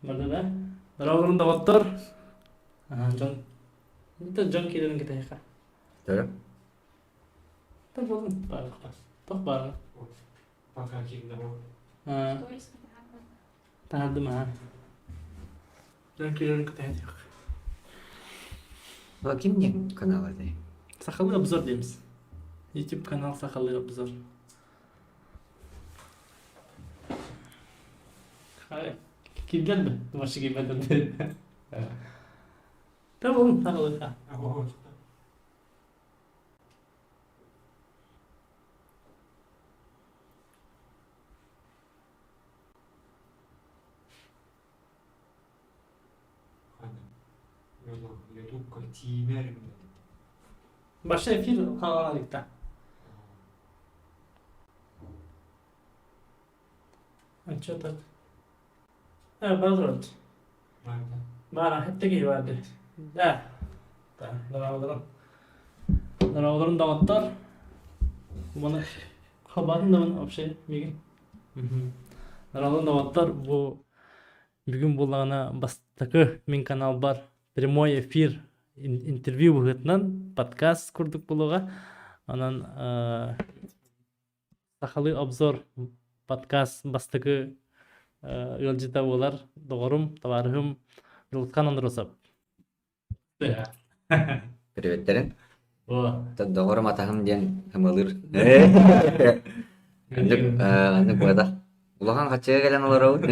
Барда да. Дорооболорун доҕоттор. Дьон дьон киирэрин кэтэһиэххэ. Төрө. Та буолун баарга. Тох баарга. Пока киирдэ бу. Таһардым аха. Дьон киирэрин кэтэһиэххэ. Ол ким диэн канал этэй? Сахалыы обзор диэмис. YouTube канал Сахалыы обзор. Киирдэр да? Вообще киирбэтэр Tamam, сахалыха. Башта эфир хаалалыкта. А что так? Э, баар Баар, хэттэ киһи баар дии. Да. Дорооболорун. Дорооболорун доҕоттор. Маны хабатын да вообще мигин. Дорооболорун доҕоттор, бу бүгүн буоллаҕына бастакы мин каналбар прямой эфир интервью быһыытынан подкаст курдук буолуоҕа. Онон Сахалыы обзор подкаст бастакы ыалдьыта буолар доҕорум, табаарыһым Дьулусхан Андросов. Приветтерин. Доҕорум атаһым диэн ымылыыр. Аннык аннык буолата. Улахан хаччыга кэлэн олоробут.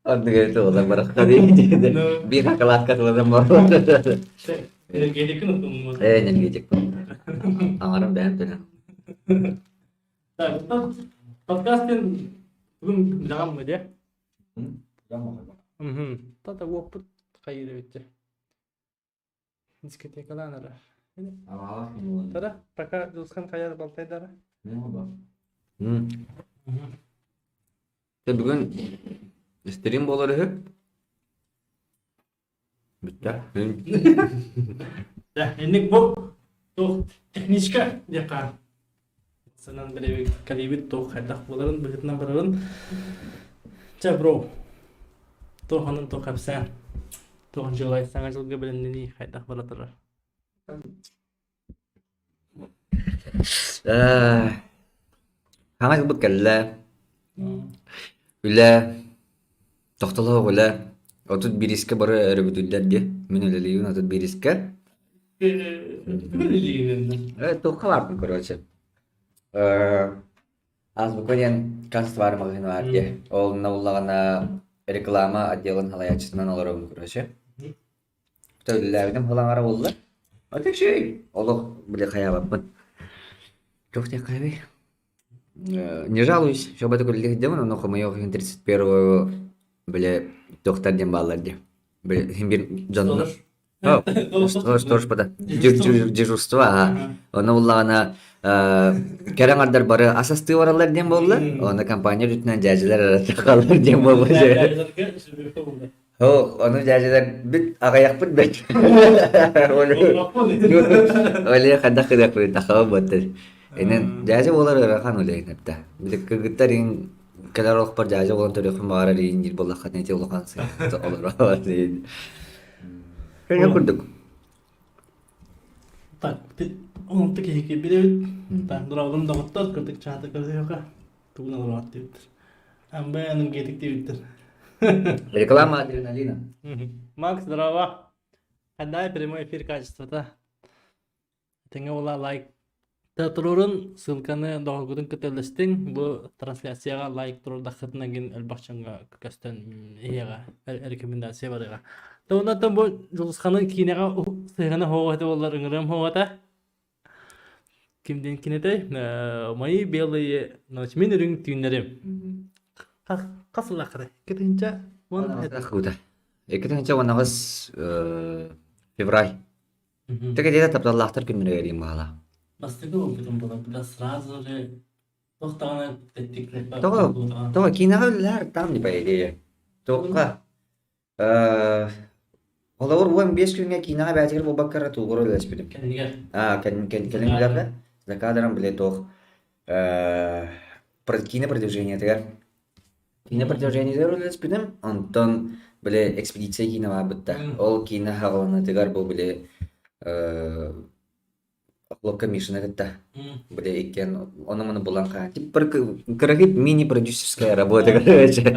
Оннук эбит уоллар барахха дии. Биир хакалаатка тылынан барбыт. Энергетикин утуммут. Э, энергетикпин. Аҥарым бэйэм төлөн. Так, подкастын бүгүн билэҕин дии? Тата уоппут хайыыр эбит Дискотекалаан эрэ. Тара, пока Дьулусхан хайар балтайдара. Дьэ бүгүн стрим буолар үһү. Бүттэ. Дьэ, инник бу туох техничка диэххэ санан билэбит кэлиибит туох хайдах буоларын быһыытынан барарын. Чэ, бро, туох онон туох кэпсээн, туох дьыалай саҥа дьылга бэлэмнэнии хайдах бара турар? Хаҥа дьылбыт кэллэ. Үлэ, тохтолоох үлэ. 31-искэ бары өрөбүтүллэр дии. Мин үлэлиибин 31-искэ. Үлэлиигин Туохха баарбын короче. Азбука диэн канцтовар маҕаһыын баар дии. Ол онно буллаҕына реклама отделын салайааччытынан олоробун короче. Төллөөбүтүм ылаҥара буолла. Ата үчүгэй. Олох били хайаабаппын. Туох диэххэ Не жалуюсь, все бата күллэ сылдьабын, ону хомойуох иһин 31 били туохтар диэн бааллар дии. Били иһин бир дьоннор Что ж пода дежурство аха. Ону буллаҕына кэрэ аҥардар бары ас астыы бараллар диэн буолла. Оны компания үрдүнэн дьээдьилэр эрэ тахаллар диэн буолла. Оо, ону дьээдьэлэр бүт аҕыйахпыт бэрт. Оле хайдах гыныахпытый тахаба буоттар. Инэн дьээдьэ буолар ыарахан үлэһин эптэ. Били кыргыттар иин кэлэр олохпор дьээдьэ буолан төрүөхпүн баҕарар иин диир буоллаххына ити улахан сыһыат олорор. Көнө курдук. Так, онту киһи киирбит Так, дорооболорум доҕоттор, кырдык чаата көрүөхэ. Тугун олорор диэбиттэр. Амбай энергетик диэбиттэр. Реклама адреналина. Макс, здорово. Хандай прямой эфир качествота. Тэҥэ була лайк турурун ссылканы доҕоргутун кытта үллэстиҥ. Бу трансляцияҕа лайк турурдаххытына гин элбэх дьоҥҥо көстөн иһиэҕэ рекомендация барыаҕа. Оннуттан бу Дьулусханы киинэҕэ сыһыана суоҕа этэ буоллар ыҥырыам суоҕа этэ. Ким диэн кинитэй? Мои белые ночи. Мин үрүҥ түүннэрим. Хас сыллааххытай? 2010 2018 февраль. Тэгэ диэтэ тапталлаахтар күннэригэр иин баала. Бастакы опытым была, бля, сразу же туох даҕаны тэттик Тоҕо тоҕо киинэҕэ үлэлэһэр там не по идее. Туохха Холобур, 15 күҥҥэ киинэҕэ бэйэтигэр буолбакка эрэ тугура үлэлэспитим. Кэннигэр. Аа, кэлин үлэҕэ за кадром били туох киинэ продвижениетыгар. Киинэ продолжениетыгар үлэлэспитим. Онтон били экспедиция киинэ баарбыт да. Ол киинэ хаҕыланыытыгар бу били Охлопка Мишина кытта били иккиэн ону-маны булан хаан. Типа кыракый мини-продюсерская работа, короче.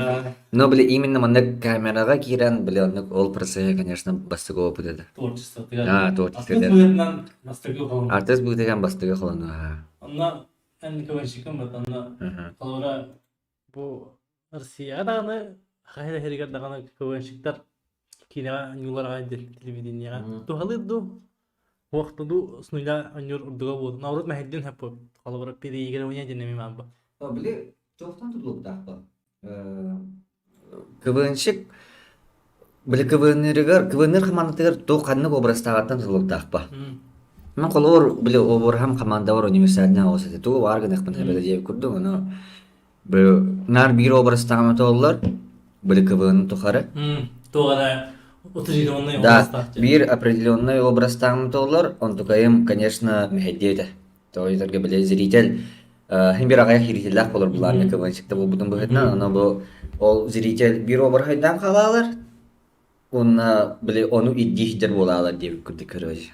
Но били именно маннык камераҕа киирэн били оннук ол процессе, конечно, бастакы опыт это. Творчествотыгар. А, творчество. Артыыс быһыытынан бастакы холонуу. Артыыс быһыытынан бастакы холонуу, аха. Онно эн КВНщикым бат, онно холобура бу Россияҕа даҕаны, хайа да сиригэр даҕаны КВНщиктар киинэҕэ оонньуулар аҕай телевидениеҕэ туһалыыр дуу, уохта дуу, с нуля оонньуур ордуга буолуо. Наоборот мэһэйдиэн сөп буолбут. Холобура, переигрывание диэн эмиэ баар буо. Били туохтан тутулуктаах КВНщик били КВН-ырыгар КВН-ыр хамаандатыгар туох ханнык образтааҕыттан тутулуктаахпа. Мен холобур били обраһым хамаандабар универсальнай оҕус этэ. Тугу баар гыныахпын эбэтэ диэбит курдук, ону Наар биир образтааҕым этэ били КВН тухары. Туох эрэ утрированный Да, образтаах диэн. биир определенный образтааҕым этэ онтукайым, конечно, мэһэйдиэ этэ. Тоҕо диэтэргэ били зритель хин биир аҕыйах зрителлээх буолар булаанна КВНщикта буолбутун быһыытынан, ону бу ол зритель биир обраһайдаан хаалаалар, уонна били ону ирдии сылдьар буолаалар диэбит курдук короче.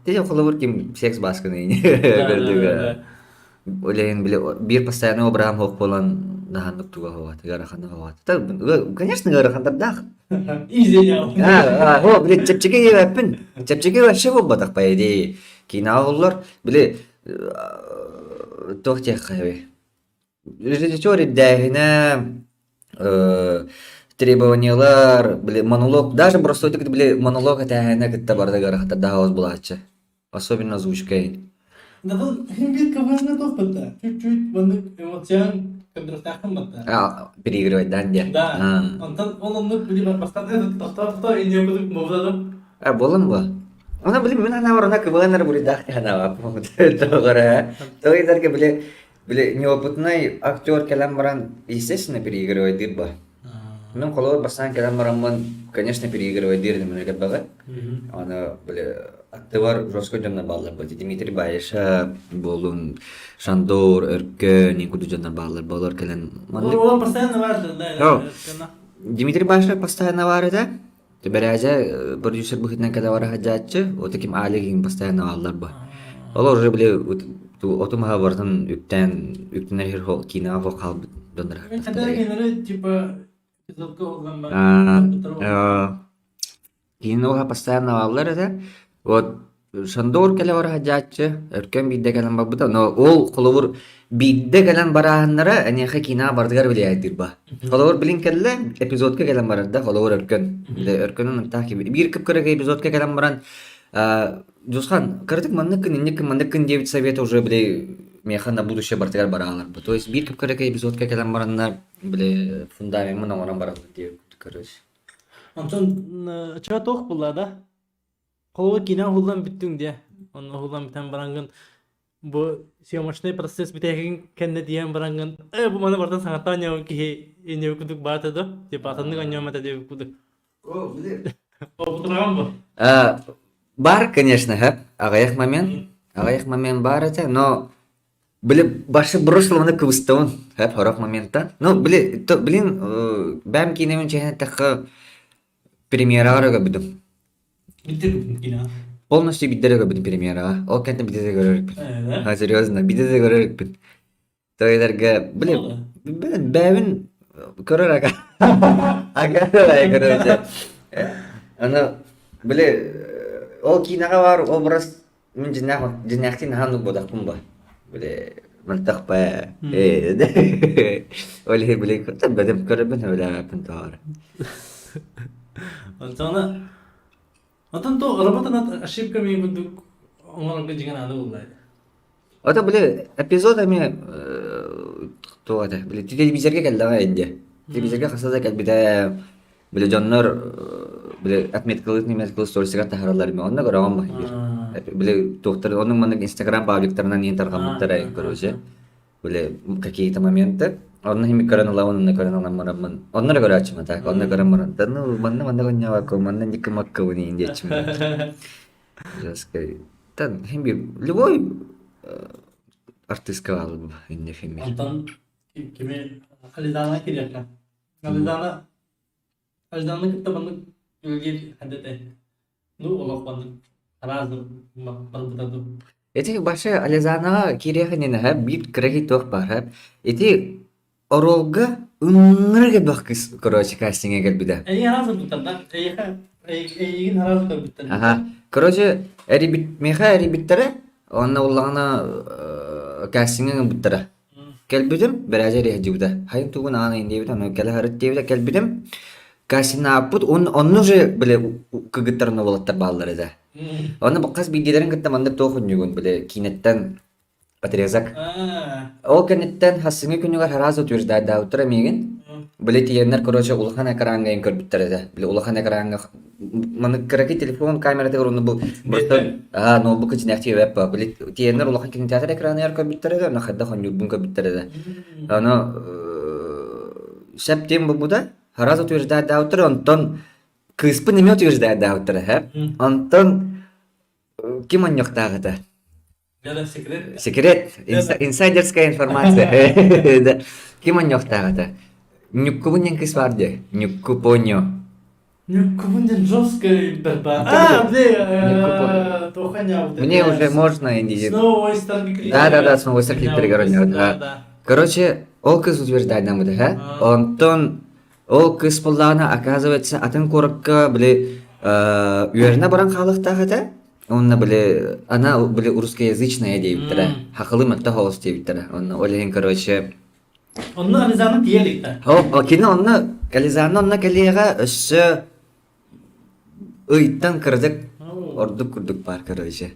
Ти холобур ким секс баасканы көрдүг Олейн били биир постоянный обраһым суох буолан наһаннык туга хоҕат ыарахана хоҕат. Конечно ыарахандардаах. Изеня. О, били чэпчэки диэбэппин. Чэпчэки вообще буолбатах по идее. Киинэҕэ уһуллар били туох диэххэ Режиссер ирдээһинэ, требованиелар, били монолог, даже простой били монолог этээһинэ кытта барыта ыарахаттардаах оҕус булааччы. Особенно озвучкой. Дабыл биир КВН-ҥа туох батта? Чуть-чуть маннык эмоцион көрдөрүөхтээхпин батта. А, переигрывайдаан диэн. Да. Онтон ол оннук били бастаан тохтоо-тохтоо инньэ курдук мобуларым. А, буолан буо. Она били мин санаабар она КВН-ар буруйдаах санаабаппын. Тоҕо эрэ. Тоҕо диэтэргэ били Били неопытный актер кэлэн баран, естественно, переигрывайдыыр ба. Мин холобур бастаан кэлэн бараммын, конечно, переигрывайдыыр этим элбэҕи. Аны били аттыбар жестко дьоннор бааллар бу. Дмитрий Баиша буолун, Шандор, Өркөн, ин курдук дьоннор бааллар. Болор кэлэн маннык Ол постоянно бар да, Дмитрий Баиша постоянно бар этэ. Бэрээдьэ продюсер быһыытынан кэлэ бара сылдьааччы, вот таким Алигин постоянно ааллар бу. Ол уже били оту маһа барытын үктээн үктэнэр иһэр киинэҕэ хоһ хаалбыт дьоннор. Хотя кинилэри типа эпизодка уһуллан Киинэ уһа постоянно ааллар этэ. Вот Шандор кэлэ бара сылдьааччы, Өркөн биирдэ кэлэн барбыта, но ол холобур биирдэ кэлэн барааһыннара эниэхэ киинэҕэ барытыгар билээйдиир ба. Холобур билин кэллэ, эпизодка кэлэн барар да, холобур Өркөн. Бile Өркөнүн ынтаах биир кып-кыракый эпизодка кэлэн баран Дьусхан, кыратык манныккын, инниккин, манныккын диэбит совета уже били миэхэ на будущее барытыгар бараалар бу. То есть биир кып-кыракый эпизодка кэлэн бараннар били фундамеммын оҥорон бараллар диэбит короче. Онтон ча туох буолла да? Холобур киинэ уһуллан бүттүҥ диэ. Онно уһуллан бүтэн бараҥҥын бу съемочный процесс бүтэһигин кэннэ тиийэн бараҥҥын э бу маны барытын саҥаттан оонньообут киһи иннибит курдук баата дуо? Типа атыннык оонньоом этэ диэбит курдук. Опытырҕан бу. Бар, конечно, хэп. Аҕыйах момент. Аҕыйах момент бар этэ, но били башы бросил маны кыбыстабын хэп хорох моменттан. Ну, били, то, блин, бэм киинэбин чэһин эттэххэ премьераҕа көрбүтүм. Биттер киинэ. Полностью биттер көрбүтүм премьераҕа. Ол кэннэ биде да көрөрүкпүн. А, серьезно, биде да көрөрүкпүн. Тойларга, блин, бэйэбин көрөр ага. Ага, короче. Аны, били, ол киинэҕэ баар образ мин дьиннээх дьиннээхтии наһаа оннук буолахпын ба. Били, мөлтөх ба. Ол иһин били көрбөтүм, көрөрбүн сөбүлээбэппин тоҕо. Онтон Онтон то работа над ошибками курдук оҥорорго дьиҥэн наада буолла Ото били эпизод эмиэ туох этэ били телевизорга кэллэҕэ инде. Телевизорга хаста да кэлбитэ били дьоннор били отметкалыыр отметкалыыр сторисыгар таһаараллар ими онно көрөҕүн баһыйар. Били туохтар оннук маннык инстаграм пабликтарынан иһин тарҕаммыттара короче. Били какие-то моменты. Онно хими көрөн ылабын, онно көрөн ылан бараммын. Онно эрэ көрөөччүм так. Онно көрөн баран, да ну манна манна конньаабакка, манна никки маккабын иин диэччим. Жесткий. Тан хим бир любой артистка баалар инне фильме. Онтон кими Ализана кириэххэ. Ализана Ализаны кытта маннык үлэлиир ханна Ну, олох маннык араас барбыта дуу. Ити башы Ализанаҕа киириэх иннинэ биир кыра туох баар Ити оруолга ынырык элбэх кыыс короче кастиҥҥа кэлбитэ. Эйигин араас ылбыттар да? Эйиэхэ эйигин араас көрбүттэр. Аха. Короче, эрийбит миэхэ эрийбиттэрэ, уонна уллаҕына кастиҥҥа ыҥырбыттара. Кэлбитим, бэрээдьэ эрийэ Хайын тугун аан ыйын диэбитэ, ону кэлэ сырыт диэбитэ, кэлбитим. Кастиҥнаабыппыт, онно уже, бile, кыргыттар уолаттар бааллар этэ. Онно хас биирдиилэрин кытта маннык туох унньугун, бile, киинэттэн отрезок. Ол кэнниттэн хассыҥҥы күнүгэр араас утверждайдаабыттара миигин. Били тиийэннэр, короче, улахан экраҥҥа иҥ көрбүттэр этэ. Били улахан экраҥҥа маны кыракый телефон камератыгар уонна бу просто аа ноутбукка дьиҥнээхтии эбэп ба. Били тиийэннэр улахан кинотеатр экраныгар көрбүттэр этэ, онно хайдах оонньуурбун көрбүттэр этэ. Ону сөп диэн буолбута. Араас утверждайдаабыттар, онтон кыыспын эмиэ утверждайдаабыттар эһэ. Онтон ким онньуохтаах этэ? Секрет. Секрет. Инсайдерская информация. Ким онньуохтаах этэ? Ньуккубун диэн кыыс баар дии. Ньукку поньо. Ньуккубун диэн жестко борьба. А, бля, Мне уже можно Снова Да-да-да, снова Да. Короче, ол кыз утверждает нам это, Онтон ол кыз буоллаҕына, оказывается, атын куоракка, били, үөрэнэ баран хаалыахтаах этэ. Онно били она били русскоязычная диэбиттэрэ. Хахылы мөлтөх оҕус диэбиттэрэ. Онно ол иһин короче Онно Ализаны тиийэ иликтэр. О, кини онно Ализаны онно кэлиэҕэ өссө ыйтан кырдьык ордук курдук баар короче.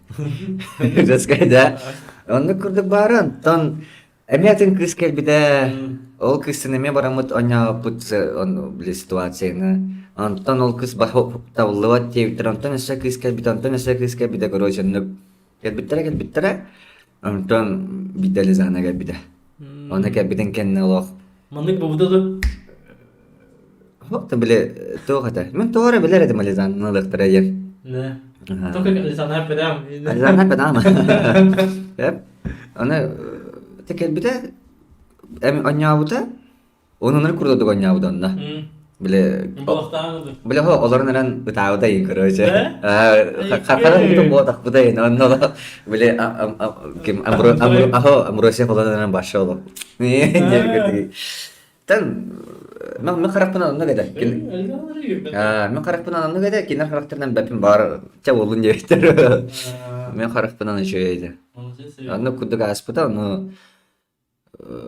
Жескай да. Оннук курдук баара онтон Эмиэ атын кыыс кэлбитэ. Ол кыыстан эмиэ бараммыт оонньообуппут били ситуацияны. Онтон ол кыыс табыллыбат диэбиттэр. Онтон өссө кыыс кэлбитэ, онтон өссө кыыс кэлбитэ. Короче, оннук кэлбиттэрэ кэлбиттэрэ. Онтон биирдэ Лизана кэлбитэ. Онно кэлбитин кэннэ олох Маннык буолбута дуо? Туох да били туох этэ? Мин тоҕо эрэ билэр этим Лизананы ылыахтара диэн. Да. Только Лизана педам. Лизана педам. Эп. Аны те кэлбитэ эми онньообута онунар курдук онньообута онно. Били били хо олорон эрэн ытаабыта и короче. Хахара бутун буотахпыта и онно били ким Амбро Амбро Амбросия холон эрэн башша оло. Тэн мен харахпынан оннук этэ. Мен харахпынан оннук этэ, кинилэр харахтарынан бэппин баар чэ буоллун диэбиттэр. Мен харахпынан үчүгэй этэ. Оннук курдук ааспыта, ону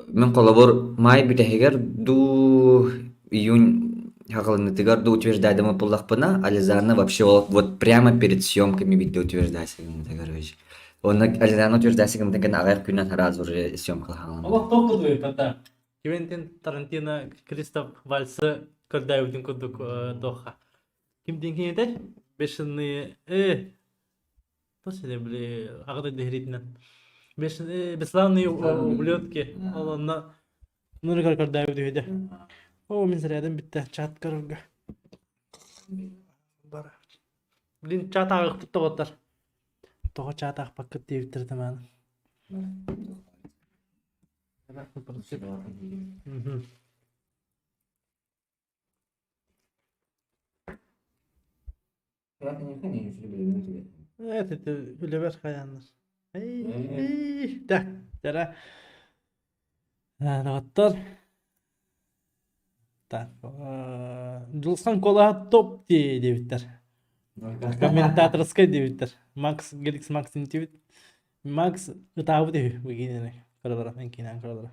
мен холобур маай бүтэһигэр дуу июнь хаҕылынытыгар дуу утверждайдаммыт буоллахпына, Ализана вообще вот прямо перед съемками видео утверждайся гыммыта короче. Онно Ализана утверждайся гыммыта кэннэ аҕыйах күнүнэн сразу уже съемка хаҕылынна. Олох тоққудуй Квентин Тарантино Кристоф Вальсы көрдөөбүтүн курдук туохха. Ким диэн кинитэй? Бешеные... То сине били аҕа дойду иһириитинэн. Бешеные... Бесславные ублюдки. Ол онно нургар көрдөөбүт үһү О, мин сэрээдим бүттэ. Чат көрөргө. Бар. Блин, чат ааҕыхпыт тоҕоттор. Тоҕо чат аахпаккыт диэбиттэр тамааны. Это үлэбэр хайааннар. Да, дара. Доҕоттор. Так, Дьулусхан Куолаһа топ диэбиттэр. Комментаторскай диэбиттэр. Макс Геликс Макс интибит. Макс ытаабыт үһү бу киинэни көрөлөрө, эн киинэни көрөлөрө.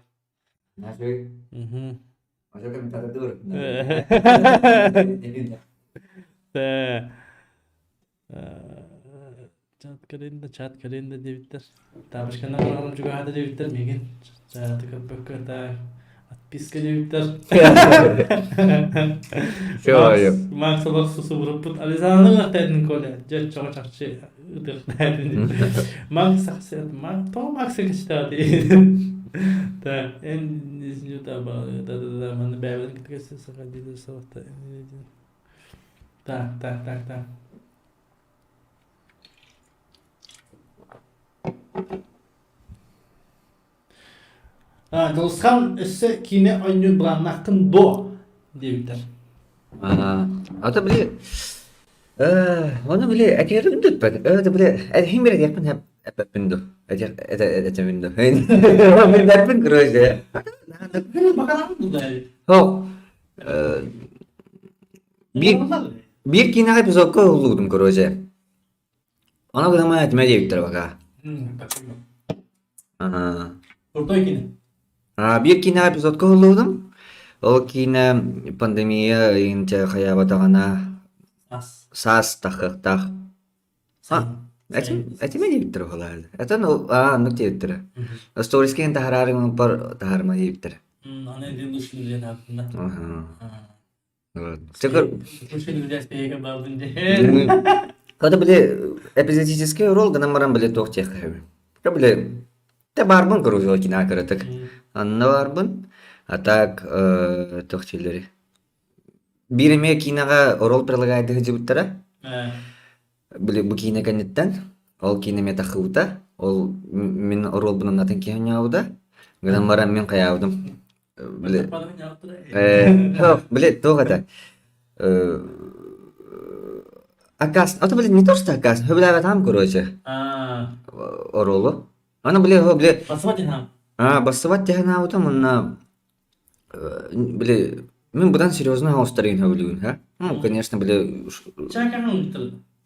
Чат кэлин да, чат кэлин да диэбиттэр. Таабышканан барарым чугаһаата диэбиттэр миигин. Чаты көрбөккө так отписка диэбиттэр. Макс олох сусубуруппут. Ализаны ытыахтаатын Коля. Дьэ, чоҕо чахчы ытыахтаатын. Макс Макс тоҕо Максы кэчтэҕэ Так, эн да да маны бэйэбин кытта саха диир сабахта. Так, так, так, так. Дьулусхан өссө киинэ оонньуур былааннааххын дуо диэбиттэр. Ата били оны били этиэрим дүппэт. Это били хим бир этиэхпин эппэппин ду. Этэмин ду. Билбэппин короче. Хо биир биир киинэҕэ эпизодка уһуллубутум короче. Она быһама этимэ диэбиттэр пока. Крутой киинэ. Биир киинэҕэ эпизодка уһуллубутум. Ол киинэ пандемия ыйын хайаабатаҕына саас тахыахтаах. Этимэ диэбиттэр уһулаары. Это ну оннук диэбиттэрэ. Сторис киһин таһаараарыҥ таһаарыма диэбиттэрэ. Аны один лучший диэн ааттына. Когда били эпизодический роль гынан баран били туох диэххэ били те баарбын көрү кинаа кыратык анна баарбын а так туох дииллэри биир эмиэ киинэҕэ роль предлагайды сылдьыбыттара били бу киинэ кэнниттэн ол киинэ эмиэ таххыбыта ол мин оруолбун атын киһи оонньообута гынан баран мин хайаабытым Били, били, туох этэ? Акас, а то, блин, не то, что акас, хөбүлээбэтаҕым, короче, оруолу. Аны, били, били, а, бассыбат тэһэнаабытым уонна, били, мин быдан серьезно оҕустарыгын хөбүлүүгүн, ха? Ну, конечно, били,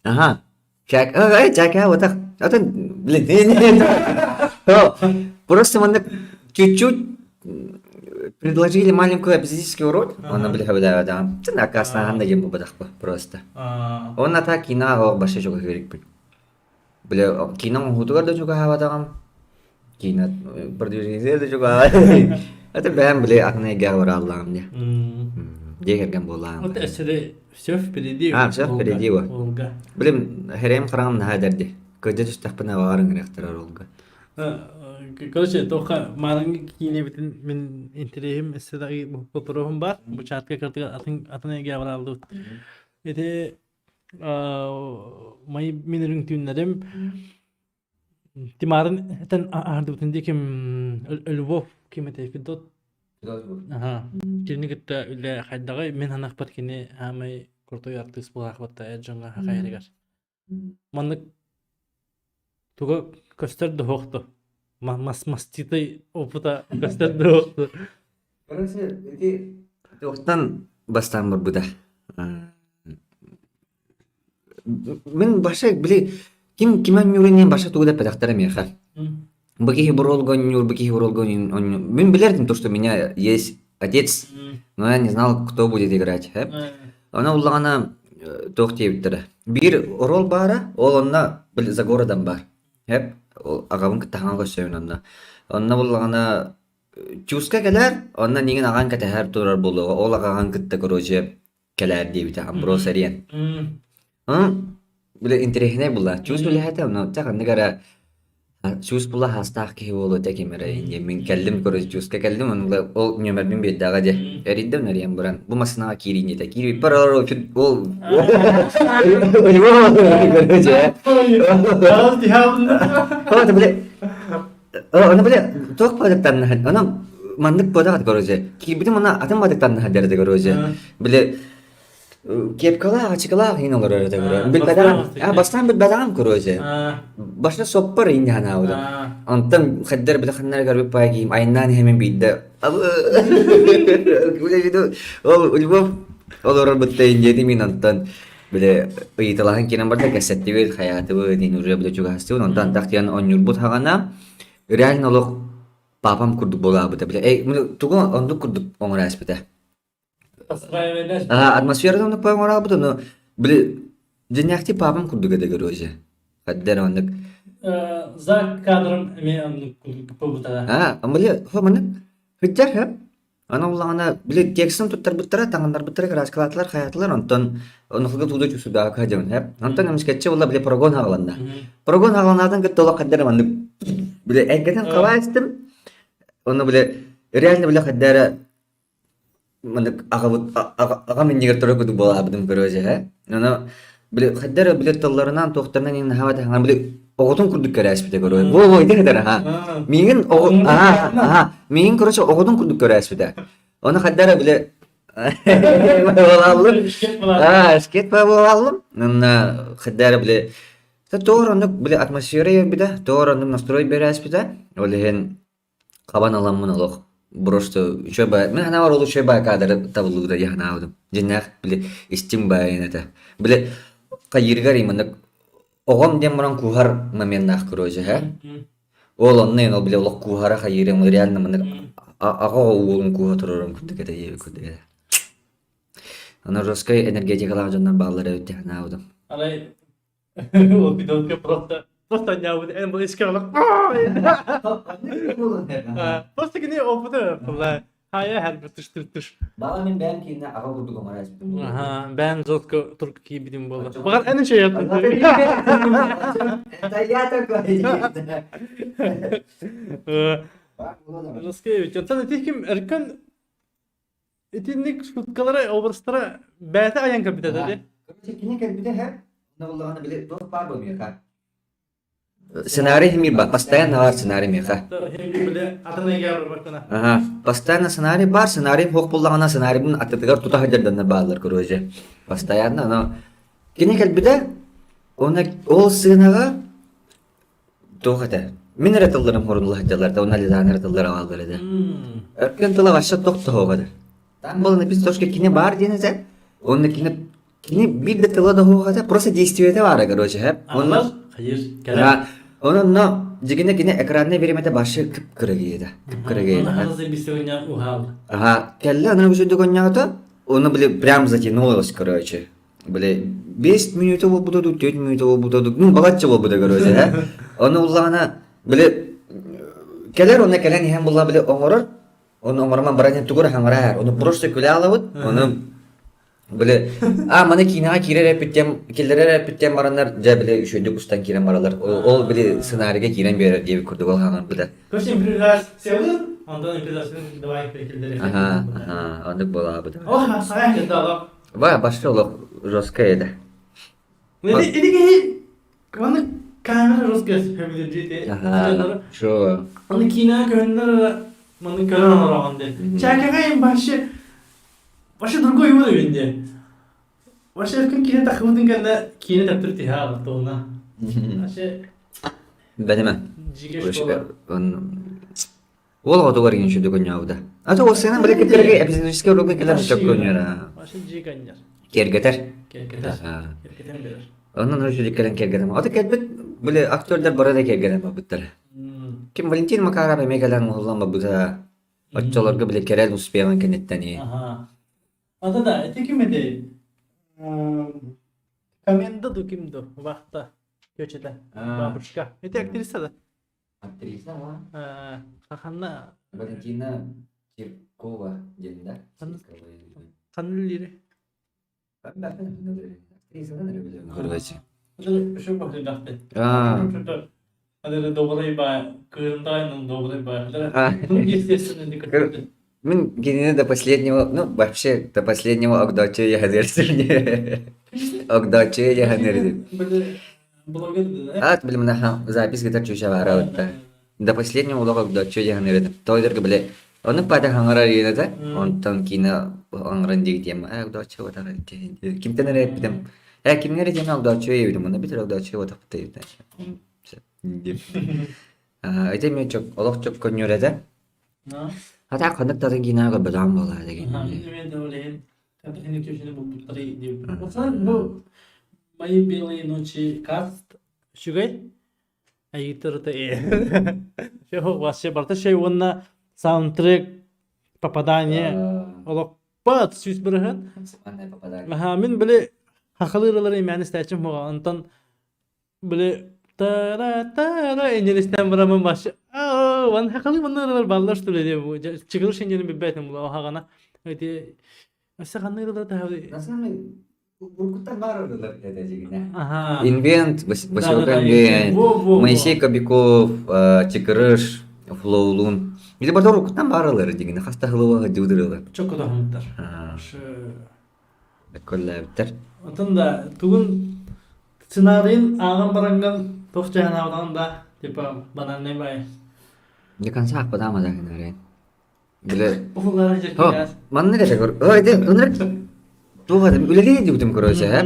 ага, Чак, чака, вот так, это, блин, просто маннык чуть-чуть предложили маленькую эпизодический роль, он били да, оказывается, да ем просто. Он ата кино оҕ баша чугаһыырыкпын. Бile кино оҥоһуутугар да чугаһаабатаҕым, кино продвижение да чугаһаабатаҕым. Это бэйэм били атын эйгэҕэ барааллаҕым дии. Дьиэ кэргэн буоллаҕым. Вот өссө все впереди. А, все впереди во. Волга. Блин, хэрэйим хараҕым наһаа эдэрди. Кырдьа түстэхпинэ баҕар ыҥырыахтара Волга. Короче, тоха маарыҥҥы киинэбитин мин интэриэһим өссө да боппуруоһум баар. Бу чатка кыртыга атын атын эйгэҕэ барааллыбыт. Ити май мин үрүҥ түүннэрим Тимарын этэн аһардыбытын диэки Львов ким этэй Федот Аха. Кинини кытта үлэ хайдаҕый мин санаахпар кини аамай крутой артыыс буолаахпатта эр дьоҥҥо хахайарыгар. Маннык туга көстөр да суохту. Мас маститай опыта көстөр да суохту. Короче, ити туохтан бастаан барбыта. Мин баша били ким ким онньуурун баша тугу да эппэтэхтэрэ миэхэ. Бу киһи буруолга онньуур, бу киһи буруолга онньуур. Мин билэрдим то, что у меня есть отец, но я не знал, кто будет играть. Она уллаҕына туох диэбиттэрэ. Биир роль баара, ол онно били за городом баар. Аҕабын кытта хаҥа көрсөбүн онно. Онно буллаҕына Чуска кэлэр, онно миигин аҕаҥ кэтэһэр турар буолуоҕа. Ол аҕаҕын кытта короче кэлээр диэбитэ Амброс эриэн. Били интэриэһинэй буолла. Чуус үлэһэтэ, онно чэ ханнык эрэ чуус була хаастаах киһи буолуо этэ ким эрэ диэн мин кэллим короче чууска кэллим онно ол нүөмэрбин биэрдэҕэ дии. Эрийдим эрийэн баран бу массыынаҕа киириин диэтэ. Киирбиппэр ол короче били Ону били туох бадыктаннаһын, ону маннык буотах короче. Киирбитим уна атын бадыктаннаһын дэрде короче. Били кепкалаах, ачыкалаах иин олорор этэ короче. Билбэтэҕим. А бастаан билбэтэҕим короче. Башта соппор иин ханаабытым. Онтон хайдар били ханнара көрбүт паа киим айаннаан иһэмин биирдэ ол Львов олорор бытта индиэти мин онтон били ыйыталаһан киирэн барда кэпсэттибит хайаатыбыт иин уже били чугаһастыбыт онтон антах диэн онньуурбут хаҕана реально олох папам курдук буолаабыта били эй тугу оннук курдук оҥоро ааспыта атмосферата оннук оҥораабыт ону били дьиҥнээхтии папам курдук этэ короче хайдах эрэ оннук За кадром эмиэ оннук курдук буолбута а били маннык сылдьар һэ Аны уллаҕына, били текстин туттарбыттара, таҥыннарбыттара, кырааскалаатылар, хайаатылар, онтон онуһуга тууду чусудаакы садьабын һэп. Онтон эмискэччи буолла били прогон хаҕаланна. Прогон хаҕаланаатын кытта олох хайдара маннык били эргэтэн хабаа истим. Ону били реально били хайда эрэ маннык аҕабыт аҕам иннигэр турар курдук буолаабытым короче һэ. Ону били хайда эрэ били тылларынан туохтарынан иҥнаһаабат били. оҕотун курдук көрөөспүтэ короче. Во во ити этэр аха. Миигин оҕо аха аха миигин короче оҕотун курдук көрөөспүтэ. Оны хайдара бile буолаллым. Аа, скет буолаллым. Онна хайдара бile Тоор оннук бile атмосфера ербитэ, тоор оннук настрой берээспитэ. Ол иһин хабан аламмын олох просто үчүгэй баай мин санаабар ол үчүгэй баай каадыры табыллыбыта дии санаабытым дьиҥнээх били истиҥ баайын этэ били хайыырыгар именно оҕом диэн баран кууһар моменнаах короче һэ ол онно ол били олох кууһара хайыырым реально маннык аҕа уолун кууһа турарым курдук этэ диэбит курдук этэ аны жесткай энергетикалаах дьоннор бааллар эбит дии санаабытым. Арай Ол видеока просто просто анньаабыт эн бу искэ олох Просто кини опыты была хайа һэр тыш тыш тыш. Бала мин бэйэм киинэ аҕа курдук оҥоро испитим буолуо. Аха, бэйэм жестко турк киирбитим буолла. Баҕар эн үчүгэй Это я такой. Русскевич, оттон ити ким Эркан итинник шуткалара, образтара бэйэтэ айан кэлбитэ да дии. Короче, кини кэлбитэ һэ, онно буллаҕына били туох баар буолуоха. Сценарий химир бар, постоянно бар сценарий миэхэ. Ага, постоянно сценарий бар, сценарий суох буллаҕына сценарийбын аттытыгар тута сылдьарданнар бааллар, короче. Постоянно, но кини кэлбитэ, уонна ол сценаҕа Туох этэ? Мин эрэ тылларым хорунула сылдьаллар да, уонна Лизаана эрэ тыллара бааллар этэ. Өркөн тыла вообще тохтоһуох этэ. Там было написано, что кини баар диэн этэ. Уонна кини кини биир да тыла да суох этэ, просто действиете баара, короче, һэ. Онно Хайыр, кэлэр. Онно дьигинэ кини экранный бириэмэтэ башы кып-кыра киһи кып-кыра киһи. Ага, кэллэ, аны үсүдүк онньоото, оны били прям затянулось, короче. Били 5 мүнүүтэ буолбута дуу, 4 мүнүүтэ буолбута дуу, ну балачча буолбута короче, э. Ону уллаҕына, били кэлэр, онно кэлэн иһэн булла били оҥорор, ону оҥороман баран иһэн тугу эрэ хаҥараар, ону просто күлэ алабыт, ону били а маны киинэҕэ киирэр эппиттиэм, киллэрэр эппиттиэм бараннар, дьэ били үчүгэйдик устан киирэн бараллар. Ол били сценарийга киирэн биэрэр диэбит курдук ол хаҥарбыта. Короче, импровизациялыыр, онтон импровизацияны давай киллэрэр. Аха, аха, оннук буолаабыт. О, саҥа кытта Ва, башта олох жесткая этэ. Ити ити киһи маны камера жесткая сөбүлүүр Аха, шо. Аны киинэҕэ көһүннэр маны көрөн олороҕун диэн. Чээкэҕэ вообще вообще другой уровень диэн. Вообще күн киинэ тахыбытын кэннэ киинэ тэптэр тиһэ аҕалтугуна. Вообще Бэнимэ. дьигэ школа. Уол оҕотугар иҥин сүдү көнньөөбүтэ. А то ол сцена били кэптэргэ эпизодическай уруокка кэлэр сөп көнньөр. Вообще дьиэ көнньөр. Киэргэтэр. Киэргэтэр. Киэргэтэн биэрэр. Онон үчүгэй кэлэн киэргэтэн. Ото кэлбит били актердар бары да киэргэтэн барбыттар. Ким Валентин Макаров эмиэ кэлэн уһуллан барбыта. Оччолорго били Кэрэл успеҕын кэнниттэн Аха. Ата да, ити ким этэй? Коменда ду ким ду? Вахта. Тетя Бабушка. Ити актриса да? Актриса ма? Ханна Валентина Киркова диэн да? Ханна үлэлиирий? Актрисанан эрэ билэбин короче. Şu bakacakты. Добрый бай, кырындай добрый бай. Ну, естественно, не Мин кинини до последнего, ну, вообще до последнего Огдооччу яһаныыр Огдооччу яһаныыр Аат билимнаха запись гытар чүчэ баара бытта. До последнего олох Огдооччу яһаныыр этим. Тоойдорго биле ону пата хаҥарар иэнэтэ, онтон киинэ оҥорон диэки тиэмэ Огдооччу батах кимтэн эрэ эппитим. Э кимҥэ эрэ тиэмэ Огдооччу иэбитим, онно бүтэр Огдооччу батахпыт диэбитэ. Ити эмиэ олох чөп көнньүөр этэ. Хата ханнык да киинэҕэ көрбөтөҕүм буоллар Бу Мои белые ночи каст үчүгэй айыытырыта вообще барыта шей уонна саундтрек попадание олохпот 100%. Аха мин били хахалыыралары имээн истээччим буга онтон Били тара-тара инженистэн барамын баш ван хакалы маннаралар баллар что ли чыгылыш инженин билбэтим була охагана эти өссө ханныыралар таһы На самом Уркуттан баар ырылар этэ дьигинэ. Инвент, Василка Инвент, Моисей Кобяков, Чыкырыш, Флоулун. Или барда уруккуттан баар ылар дьигинэ хаста хылыва дьудырылар. Чоккотоһумтар. Көллөөбүттэр. Отон да тугун сценарийын ааҕан бараҥҥын. Туох дьаһанаабытаҕын да, типа банальный бай. До конца аппатаама да гынары. Биле Уһуллара Хо, дьэркилээс. маннык этэ көр. О, ити ынырык туох этим үлэлиир диэбитим короче, э.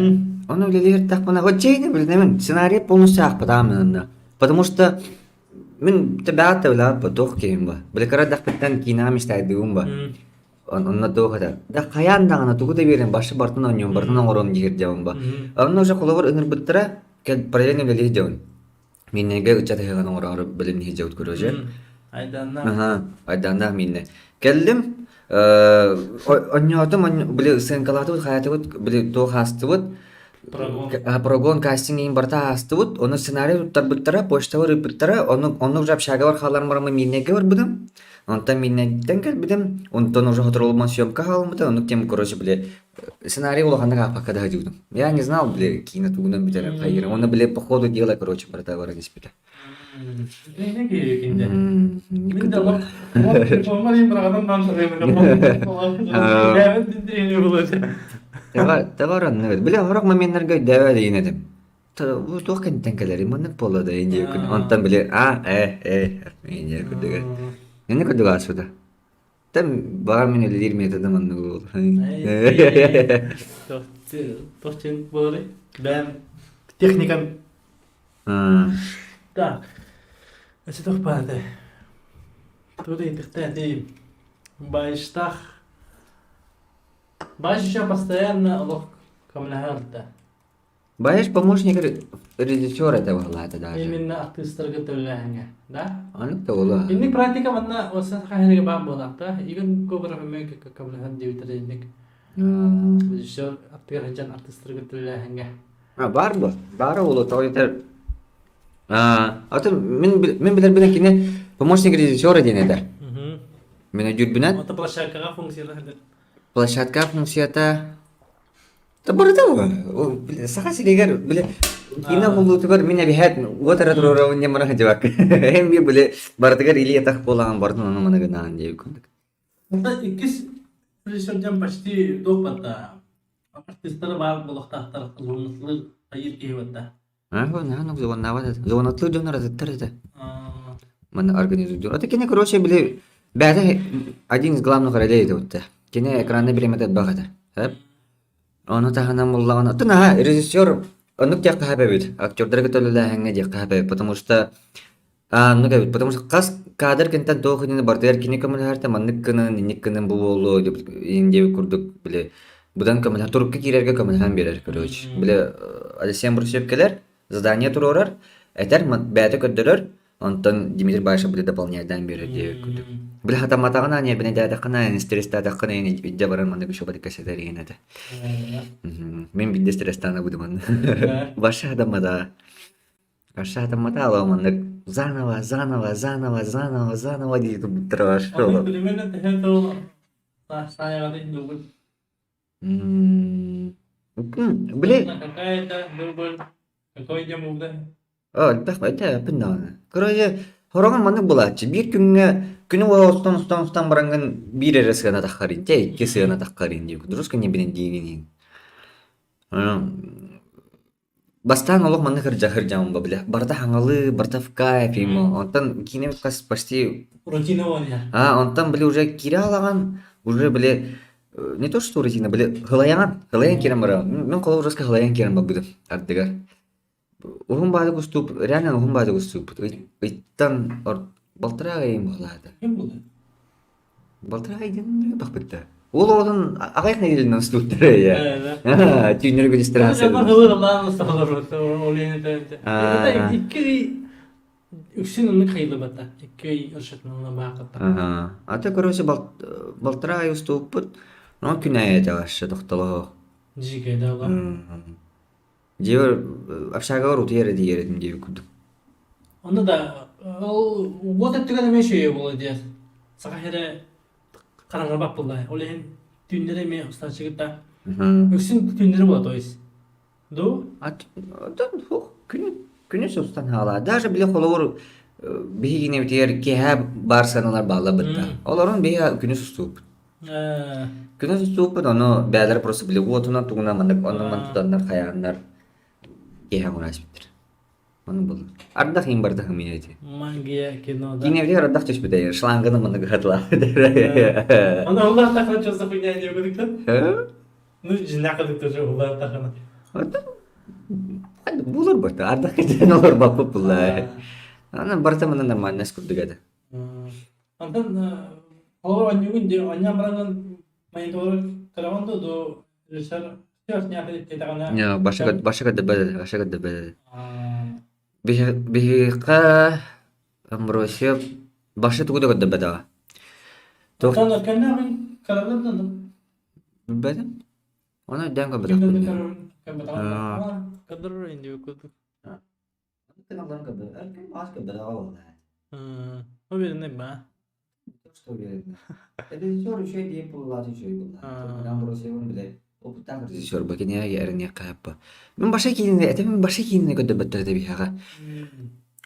Ону үлэлиир тахпына, вот чейни билинэмин, сценарий полностью аахпатаам ынна. Потому что мин бэҕэт да туох киһим ба. Били кыра дахпыттан киинэҕэ мечтайдыыбын ба. Онно туох этэ. Да хайаан даҕаны тугу да биэрэн башы бартын оонньуом, бартын оҥоруом диир дьабын ба. Онно уже холобур ыҥырбыттара, кэл параллельно үлэлиир дьабын. Миннэгэ ыччат ыһыаҕын оҥороору бэлэмниир дьабыт короче. Айдааннаах. Аха, айдааннаах мииннэ. Кэллим, онньоотум, били сыаҥкалаатыбыт, хайаатыбыт, били туох аастыбыт, Прогон. прогон кастинг иһин барыта аастыбыт, ону сценарий туттарбыттара, почтабар ыыппыттара, ону онно уже общагабар хаалан бараммын Миирнэйгэ барбытым. Онтон Миирнэйдэн кэлбитим, онтон уже сотору съемка хаалбыта, оннук тем, короче, били сценарий улаханнык аахпакка да сылдьыбытым. Я не знал, били, киинэ тугунан бүтэрин хайыырын. Уонна, били, по ходу дела, короче, барыта баран испитэ. Не киирикинде. Мин де лох телефонмар им быраҕынан наан Тавар оннук. Били сорох моменнарга өйдөөбөт диэн этим. Бу туох кэнниттэн кэлэрий маннык буолла да индия күн. Онтон били а э э индия курдуга. Инни курдук ааспыта. Там баар мин үлэлиир методым оннук буолар. Туох буоларый? Бэм техникам Так. Өссө туох баар этэй? Тугу да иитихтээтим. Баайыштаах. Баайыш еще постоянно олох көмөлөһөр да. Баайыш помощник режиссер это баһылаата даже. Именно артыыстарга төлөөһүҥэ, да? Оннук да буолуо. Инник практика манна осы хаһыга баар буолаахта. Игорь Говоров эмиэ көмөлөһөн диэбитэр инник. Режиссер аттыгар сылдьан артыыстарга төлөөһүҥэ. А, баар буо. Баара буолуо, тоҕо диэтэр атын мин мин билэрбинэн кини помощник режиссера диэн этэр. Мин өйдүүрбүнэн Ото площадкаҕа функцияла площадка функцията да барыта бу. Саха сиригэр били киинэ уһуллуутугар мин эбиһээт уот эрэ туруорабын диэн баран сылдьыбакка. Эм биир били барытыгар илии атах буолаҕын барытын ону маны гынаҕын диэбит курдук. Иккис режиссер диэн почти туох батта Артыыстара баар буолуохтаахтар, зонатлыыр айыыр киһи барда. Аа, зонаабат этэ. Зонатлыыр дьоннор атыттар этэ. Манна организуйдуур. Это кини, короче, били бэйэтэ один из главных ролей этэ бутта. Кини экранный бириэмэтэ элбэх этэ. Сөп? Ону таһынан буллаҕына, оттон аха режиссер оннук диэххэ сөп эбит. Актердары кытта үлэлээһиҥҥэ диэххэ сөп эбит, потому что Аа, оннук эбит, потому что хас кадр кэнниттэн туох иннинэ барытыгар кини көмөлөһөр маннык гынан, инник гынан бу буолуо диэбит иин диэбит курдук, били, быдан көмөлөһөн, турукка киирэргэ көмөлөһөн биэрэр, короче. Били, Алексей Брусев кэлэр, задание туруорар, этэр, бэйэтэ көрдөрөр, онтон Дмитрий Баишев били дополняйдаан биэрэр диэбит курдук. Били хатамматаҕына, ньиэрбинэйдээтэххинэ, стресстээтэххинэ, илдьэ баран маннык еще кэсэтэр иһин этэ. Мин биирдэ стресстаана быдыман. Баша хатаммата. Ашаатаммата маннык заново, заново, заново, заново, заново дии турбуттара Оннук примерно төһө тыл саайаҕатын дубль. Били Какая-то дубль. Какой день был элбэх этэ даҕаны. Короче, хороҕор маннык булааччы. Биир күҥҥэ күнү уола устан устан устан бараҥҥын биир эрэ сыана таххарыын, чэ икки сыана таххарыын диэбит. Дурус кэннибинэн диигин иһин. Бастаан олох маннык ырдьаһыр дьаҥым били барыта хаҥалыы, барыта в кайф ему. Онтон киинэбит хас почти Рутина уонна. А, онтон били уже киирэ алаган, уже били не то что рутина, били хылайаҥан, хылайан киирэн бараҕын. Мин холобур жестко хылайан киирэн барбытым ардыгар. Уһун баадык устууп, реально уһун баадык устууппут. Ыйтан балтараа ыйым баҕалаата. Ким буолар? Балтараа ыйдан бахпытта. Уол оҕотун аҕыйах нэдиэлэнэн устубуттара я. Түүннэри күнүстэри Икки үксүн оннук хайылыбата. Икки ый ыршатынан баақатта. Ата короче балтараа ый устубуппут. Но күн аайы вообще тохтолоох. Дьиикэй да Дьиэбэр общагабар утуйар эрэ диир этим диэбит курдук. Онно да ол уот өттүгэр эмиэ үчүгэй буолуо диэн саха сирэ хараҥарбат буолла. Ол иһин түүннэри эмиэ устааччы кытта үксүн түүннэри буола то есть ду Күнү күнүс устан хаалаа. Даже били холобур биһигинэбитигэр киэһэ баар сыаналар бааллар бытта. Олорун биһи күнүс устууппут. Күнүс устууппут, ону бэйэлэрэ просто били уотунан тугунан маннык онон-манан тутаннар хайааннар киэһэ оҥоро испиттэр. Ону был. Ардах иин барда хымыйа ити. Магия кино, да. Киинэбитигэр ардах түспүтэ, шланганы маннык ыһатылаабыт. Аны улаат тахана что за хуйня не выдыктан? Ну, жинак тоже улаат тахана. Булар бата, ардах кетен олор баппыт булла. Аны барыта мына нормально курдук этэ. Антон олор онньугун де онньан баранын монитор көрөҕүн да до режиссер Баша көрдөбөт, баша көрдөбөт. Биһиэхэ Амбросия баша тугу да көрдөбөтөҕө. Билбэтим. Ону өйдөөн көрбөтөхпүн. Уверенный ба. Что уверенный? Режиссер үчүгэй диэн буоллаҕа үчүгэй буоллаҕа. Амбросиевын билэр опыттаах режиссер ба кинигэ эрэниэххэ хаппа. Мин баша киинини этэ мин баша киинини көрдөрбөттөр этэ биһиэхэ.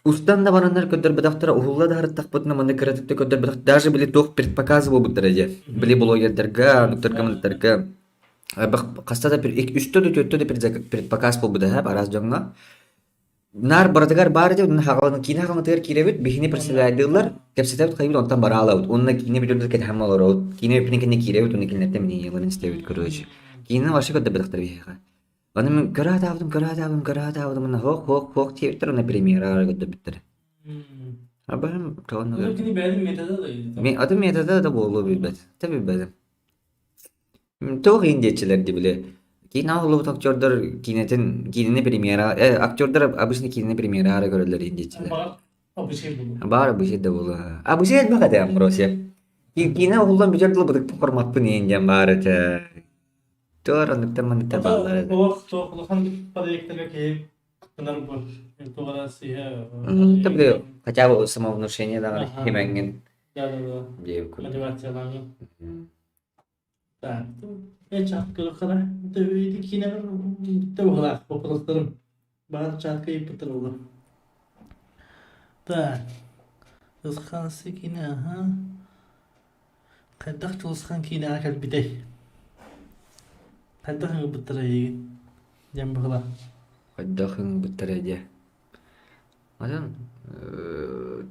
Устан да бараннар көрдөрбөтөхтөрө, уһулла да сырыттахпытына манна кыратык да көрдөрбөтөх даже били туох предпоказы буолбуттара дии. Били блогердарга, онуктарга, мыныктарга хаста да үстэ да түөртэ да предпоказ буолбута араас дьоҥҥо. Наар барытыгар баар этэ, онно хаҕалана киинэ хаҕаланатыгар киирэбит, биһини председателлэр кэпсэтэбит хайбыт, онтон бараалабыт. Уонна киинэ бүтүрдэр кэтэһэн олоробут. Киинэ бүппүтүн кэннэ киирэбит, уонна кинилэртэн мнениеларын истэбит, короче. Киинэ вообще көрдөрбөтөхтөр биһиэхэ. Аны мин көрө сатаабытым, көрө сатаабытым, көрө сатаабытым, уонна хоох, хоох, хоох диэбиттэр, уонна премьераҕа көрдөрбүттэр. Абарым, тоҕо Кини бэйэтин метода да Мен аты метода да буолуо билбэт. Та билбэтим. Туох иһин диэччилэр дии били киинэ оһоллубут актердар киинэтин киинэни премьера актердар обычно киинэни премьераҕа эрэ көрөллөр иһин диэччилэр. Обычай буолуо. Баар обычай да буолуо. Обычай элбэх этэ Амбросия. Киинэ оһоллон бүтэр дылы бытыкпын хормаппын иһин диэн баар этэ. Туор оннуктан манныктар бааллар этэ. Олох туох улахан проектарга киһи кыттынар бу. Туох сыыһа. Да били хотя бы самовнушение даҕаны химэҥҥин Да да да. диэбит курдук. Мотивациялааҥҥын. Так, чаткалыххара ити киинэбэр бүттэ быһыылаах боппуруостарым баар чатка ыйыппыттар буолуо. Так, Ысхансы киинэ аха хайдах Дьулусхан киинэҕэ кэлбитэй? Хайдах ыҥырбыттара эйигин диэн быһыылаах. Хайдах ыҥырбыттара диэ? Атын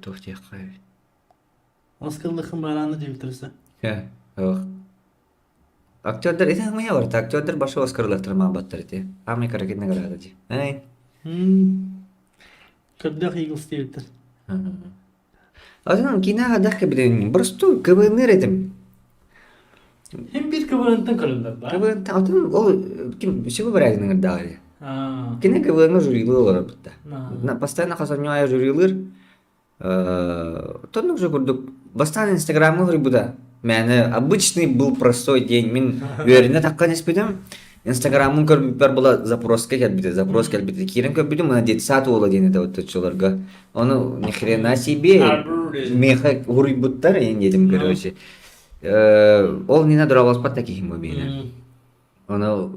туох диэххэ Оскыллыххын барааны диэбиттэрсэ. Ох. Актердар ити мыя барта актердар башы Оскарлар маабаттар ити. Аамай каракин награда ди. Ай. Көрдөөх Eagles диэбиттэр. Атын кинаға дах кебилен просто КВН этим. Hem bir КВН-тан көрөллөр да. КВН атын ол ким всего барагын даҕары. Кини КВН жюрилы олорор бутта. Постоянно хасанньуая жюрилыр. Тоннук же курдук бастаан Инстаграмҥа суруйбута. Мээнэ обычный был простой день. Мин үөрэнэ таххан испитим. Инстаграммын көрбүппэр була запроска кэлбитэ, запрос кэлбитэ. Киирэн көрбүтүм, мына детсад уола диэн этэ оччолорго. Ону ни хрена себе меха уруйбуттар эйин диэтим короче. Ол Нина дорообоспот да киһим бу миэнэ. Ону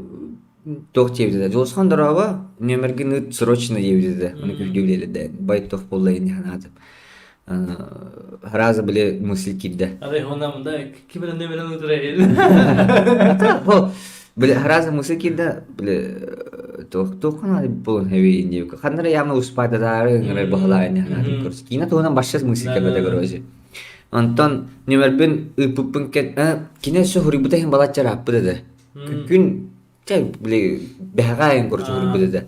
туох диэбитэ Дьулусхан дорообо, нүөмэргин ыыт срочно диэбитэ Ону күрдүүлэлэрдэ бай туох буолла ини санаатым. Сразу били мысль киирдэ. Арай онамында ким эрэ нөмерин ыытыра Били сразу мысль киирдэ били туох туоххун буолун хэви диэбиккэ ханна эрэ явно успаататаары ыҥырар баһылаайын санаатым короче киинэ туһунан башша мысль кэлбэтэ короче Онтон нүмербин ыыппыппын кини өссө суруйбута иһин балачча ырааппыт этэ. Күн чэ били бэһэҕэ айан короче суруйбут этэ.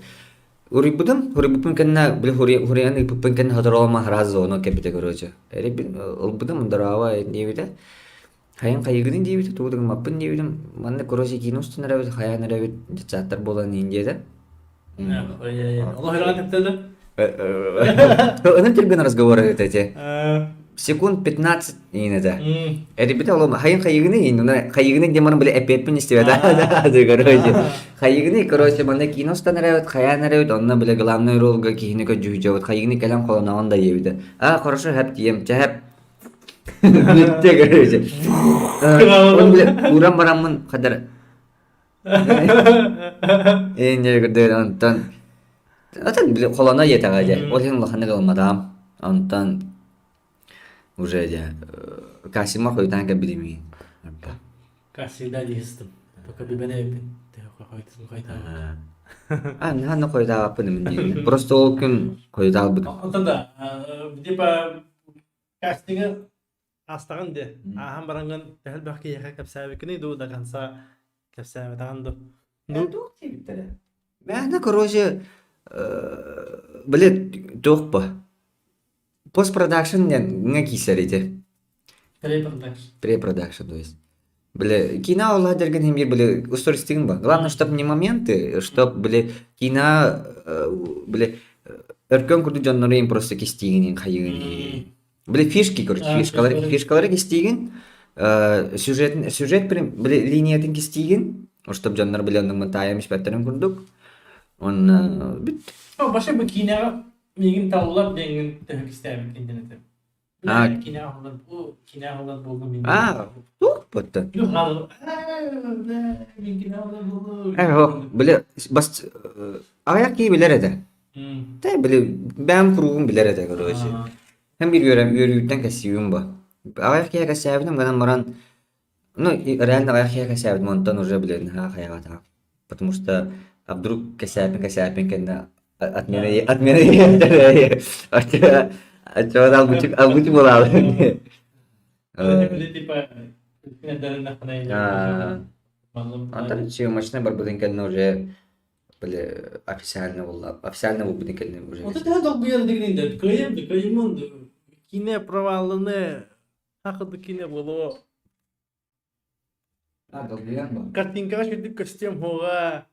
Уруйбутум, суруйбуппун кэннэ били хуруйан ыыппыппын кэннэ сотору араас звонок кэлбитэ короче. Эрибин ылбытым здорово диэбитэ. Хайын хайыгыный диэбитэ, тугу да гыммаппын диэбитим. Манна короче киинэ устун эрэбит, хайаан эрэбит, детсадтар буолан иин диэтэ. Олох ыраҕа тэптэлэ. Ынын түргэн разговор это эти. Секунд 15 иин это. Эрибите олом хайын хайыгыны иин, уна хайыгыны демон били эппиэппин истибэт. Короче, хайыгыны, короче, манна кино устан эрэбит, хайаан эрэбит, онно били главный ролга киһини көдьүүжэбит, хайыгыны кэлэн холоноҕун да диэбитэ. А, хорошо, хэп тием, чэ хэп. Бүттэ, короче. Он били уран бараммын хадар Инньэ курдук онтон атын били холоно диэтэҕэ дьэ ол иһин улаханнык ылымматаҕым онтон уже дьэ Касима хойутаан кэлбитим Как всегда дьиһистим. Только бибэнэ эбиппин. А, наһаа хойутаабаппын мин диэн. Просто ол күн хойутаалбытым. Онтон да, типа кастингы астаҕын де. Ааһан бараҥҥын төһө элбэх киһиэхэ кэпсээбиккиний дуу до конца кэпсээбэтэҕин дуу? Ну, Туох диэбиттэрэ? Мээнэ, короче, блин, туох бу? Постпродакшн диэн киирсэр ити. Препродакшн. Препродакшн, то есть. Бля, кино ол дерген хим били устуристигин ба. Главное, чтоб не моменты, чтоб, били, кино, били, өркөн курдук дьоннору им просто кистигин хайыгын. Били фишки, короче, фишкалары, фишкалары кистигин, сюжет, сюжет били линиятын кистигин, чтоб дьоннор били оннук таайым испэттерин курдук. Он бүт. Вообще бу киноҕа миигин таллар диэҥҥин төһө кистээбиккин диэн этим. А, Киинэ аһыллар бу киинэ аһыллар буоллум мин. А, туох буттан? Ну, хал мин киинэ аһыллар буоллум. Э, били бас аҕыйах киһи билэр этэ. Тэ били бэйэм куруугум билэр этэ короче. Һэм биир үөрэ үөрүүттэн кэссиибин бу. Аҕыйах киһи кэссээбитим гынан баран ну реально аҕыйах киһи кэссээбитим онтон уже блин наһаа хайаҕатаҕым. Потому что а вдруг кэсээпин кэсээпин кэннэ отмена отмена оччоҕо алгучу алгучу буолаабын. Типа Антон съемочный барбытын кэннэ уже били официально буолла официально буолбутун кэннэ уже Вот это долгуйар дигин кыайым кыайымын кине провалыны хакыды кине боло А, долгуйан бу. Картинкаҕа сүрдүк көстүөм суоҕа,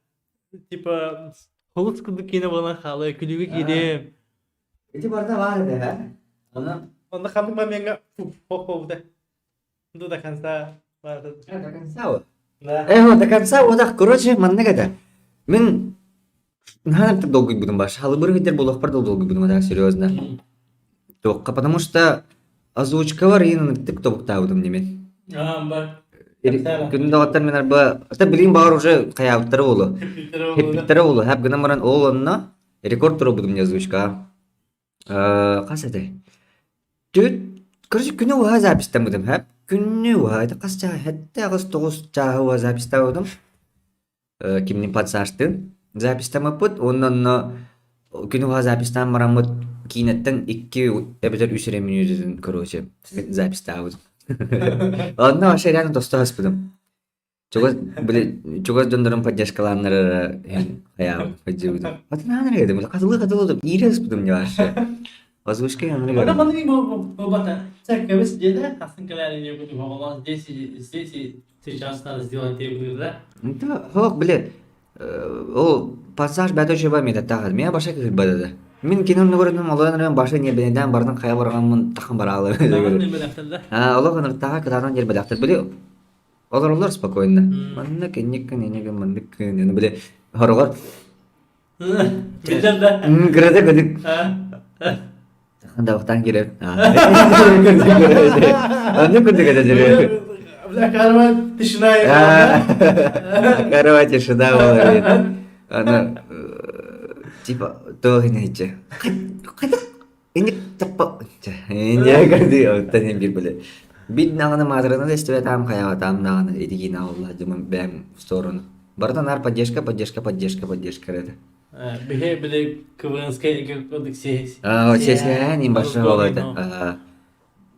типа холус курдук киинэ буолан хаалыа, күлүүгэ киириэм. Ити барыта баар этэ, һэ? Онон Онно ханнык момеҥҥа фух буолбута. До до конца до конца вот. Да. Э, до конца вот короче, маннык этэ. Мин наһаа долгуйбутум баш. Халыбыр видер буолуохпар да долгуйбутум, так серьезно. Туохха, потому что озвучкалар иин ынырыктык тобуктаабытым немен. Аа, бар. Күн доҕоттор мен арба, ата билигин баҕар уже хайаабыттара буолуо. Хеппиттэрэ буолуо. Хэп гынан баран ол онно рекорд туруорбутум не озвучкаҕа. Хас этэй? Түт, короче, күнү уһаа записьтаммытым хэп. Күнү уһаа, это хас чааһ, хэттэ аҕыс тоҕус чааһы уһаа записьтаабытым. Кимнин подсаастыын записьтаммыппыт уонна онно күнү уһаа записьтаан бараммыт киинэттэн икки эбэтэр үс эрэ мүнүүтэтин короче записьтаабытым. Онно вообще реально тосто аспытым. Чугас били чугас дьоннорум поддержкалааннар эрэ иһин хайаабыт сылдьыбытым. Хатынаан эрэ этим, хатылыы хатылыы иирэ аспытым не вообще. Озвучка я Ота маннык буолбата. Церковь диэдэ, хасын кэлээри диэбит здесь и здесь и сейчас надо сделать диэбит да. Да, хоох, били, ол пассаж бәтө чөбө метаттаах. Меня баша кыһырбада да. Мин кинон көрөтүм олоон эрэн баша ньиэрбэнэдээн бардын хайа барҕаммын тахан бараалы. А, олох ыныртааҕа кытаанан ньиэрбэлэхтэр. Били, олороллор спокойно. Манна кэнник кэнник маннык кэнник били хороҕор Билэр да. Кырата көдүк. Дабахтаан киирэр. Оннук курдук этэ дьөрү. Бля, карма тишина. Карма тишина буолар. Аны типа туох инээччи. Инник таппа инне кырды оттон ин бир биле. Бит наҕаны маатыраны да истибэтаам хайаҕатаам наҕаны итигиин аҕалла дьымым бэм в сторону. Барыта наар поддержка, поддержка, поддержка, поддержка эрэ. Биһи били КВНскай курдук Сесээн им баша болойда.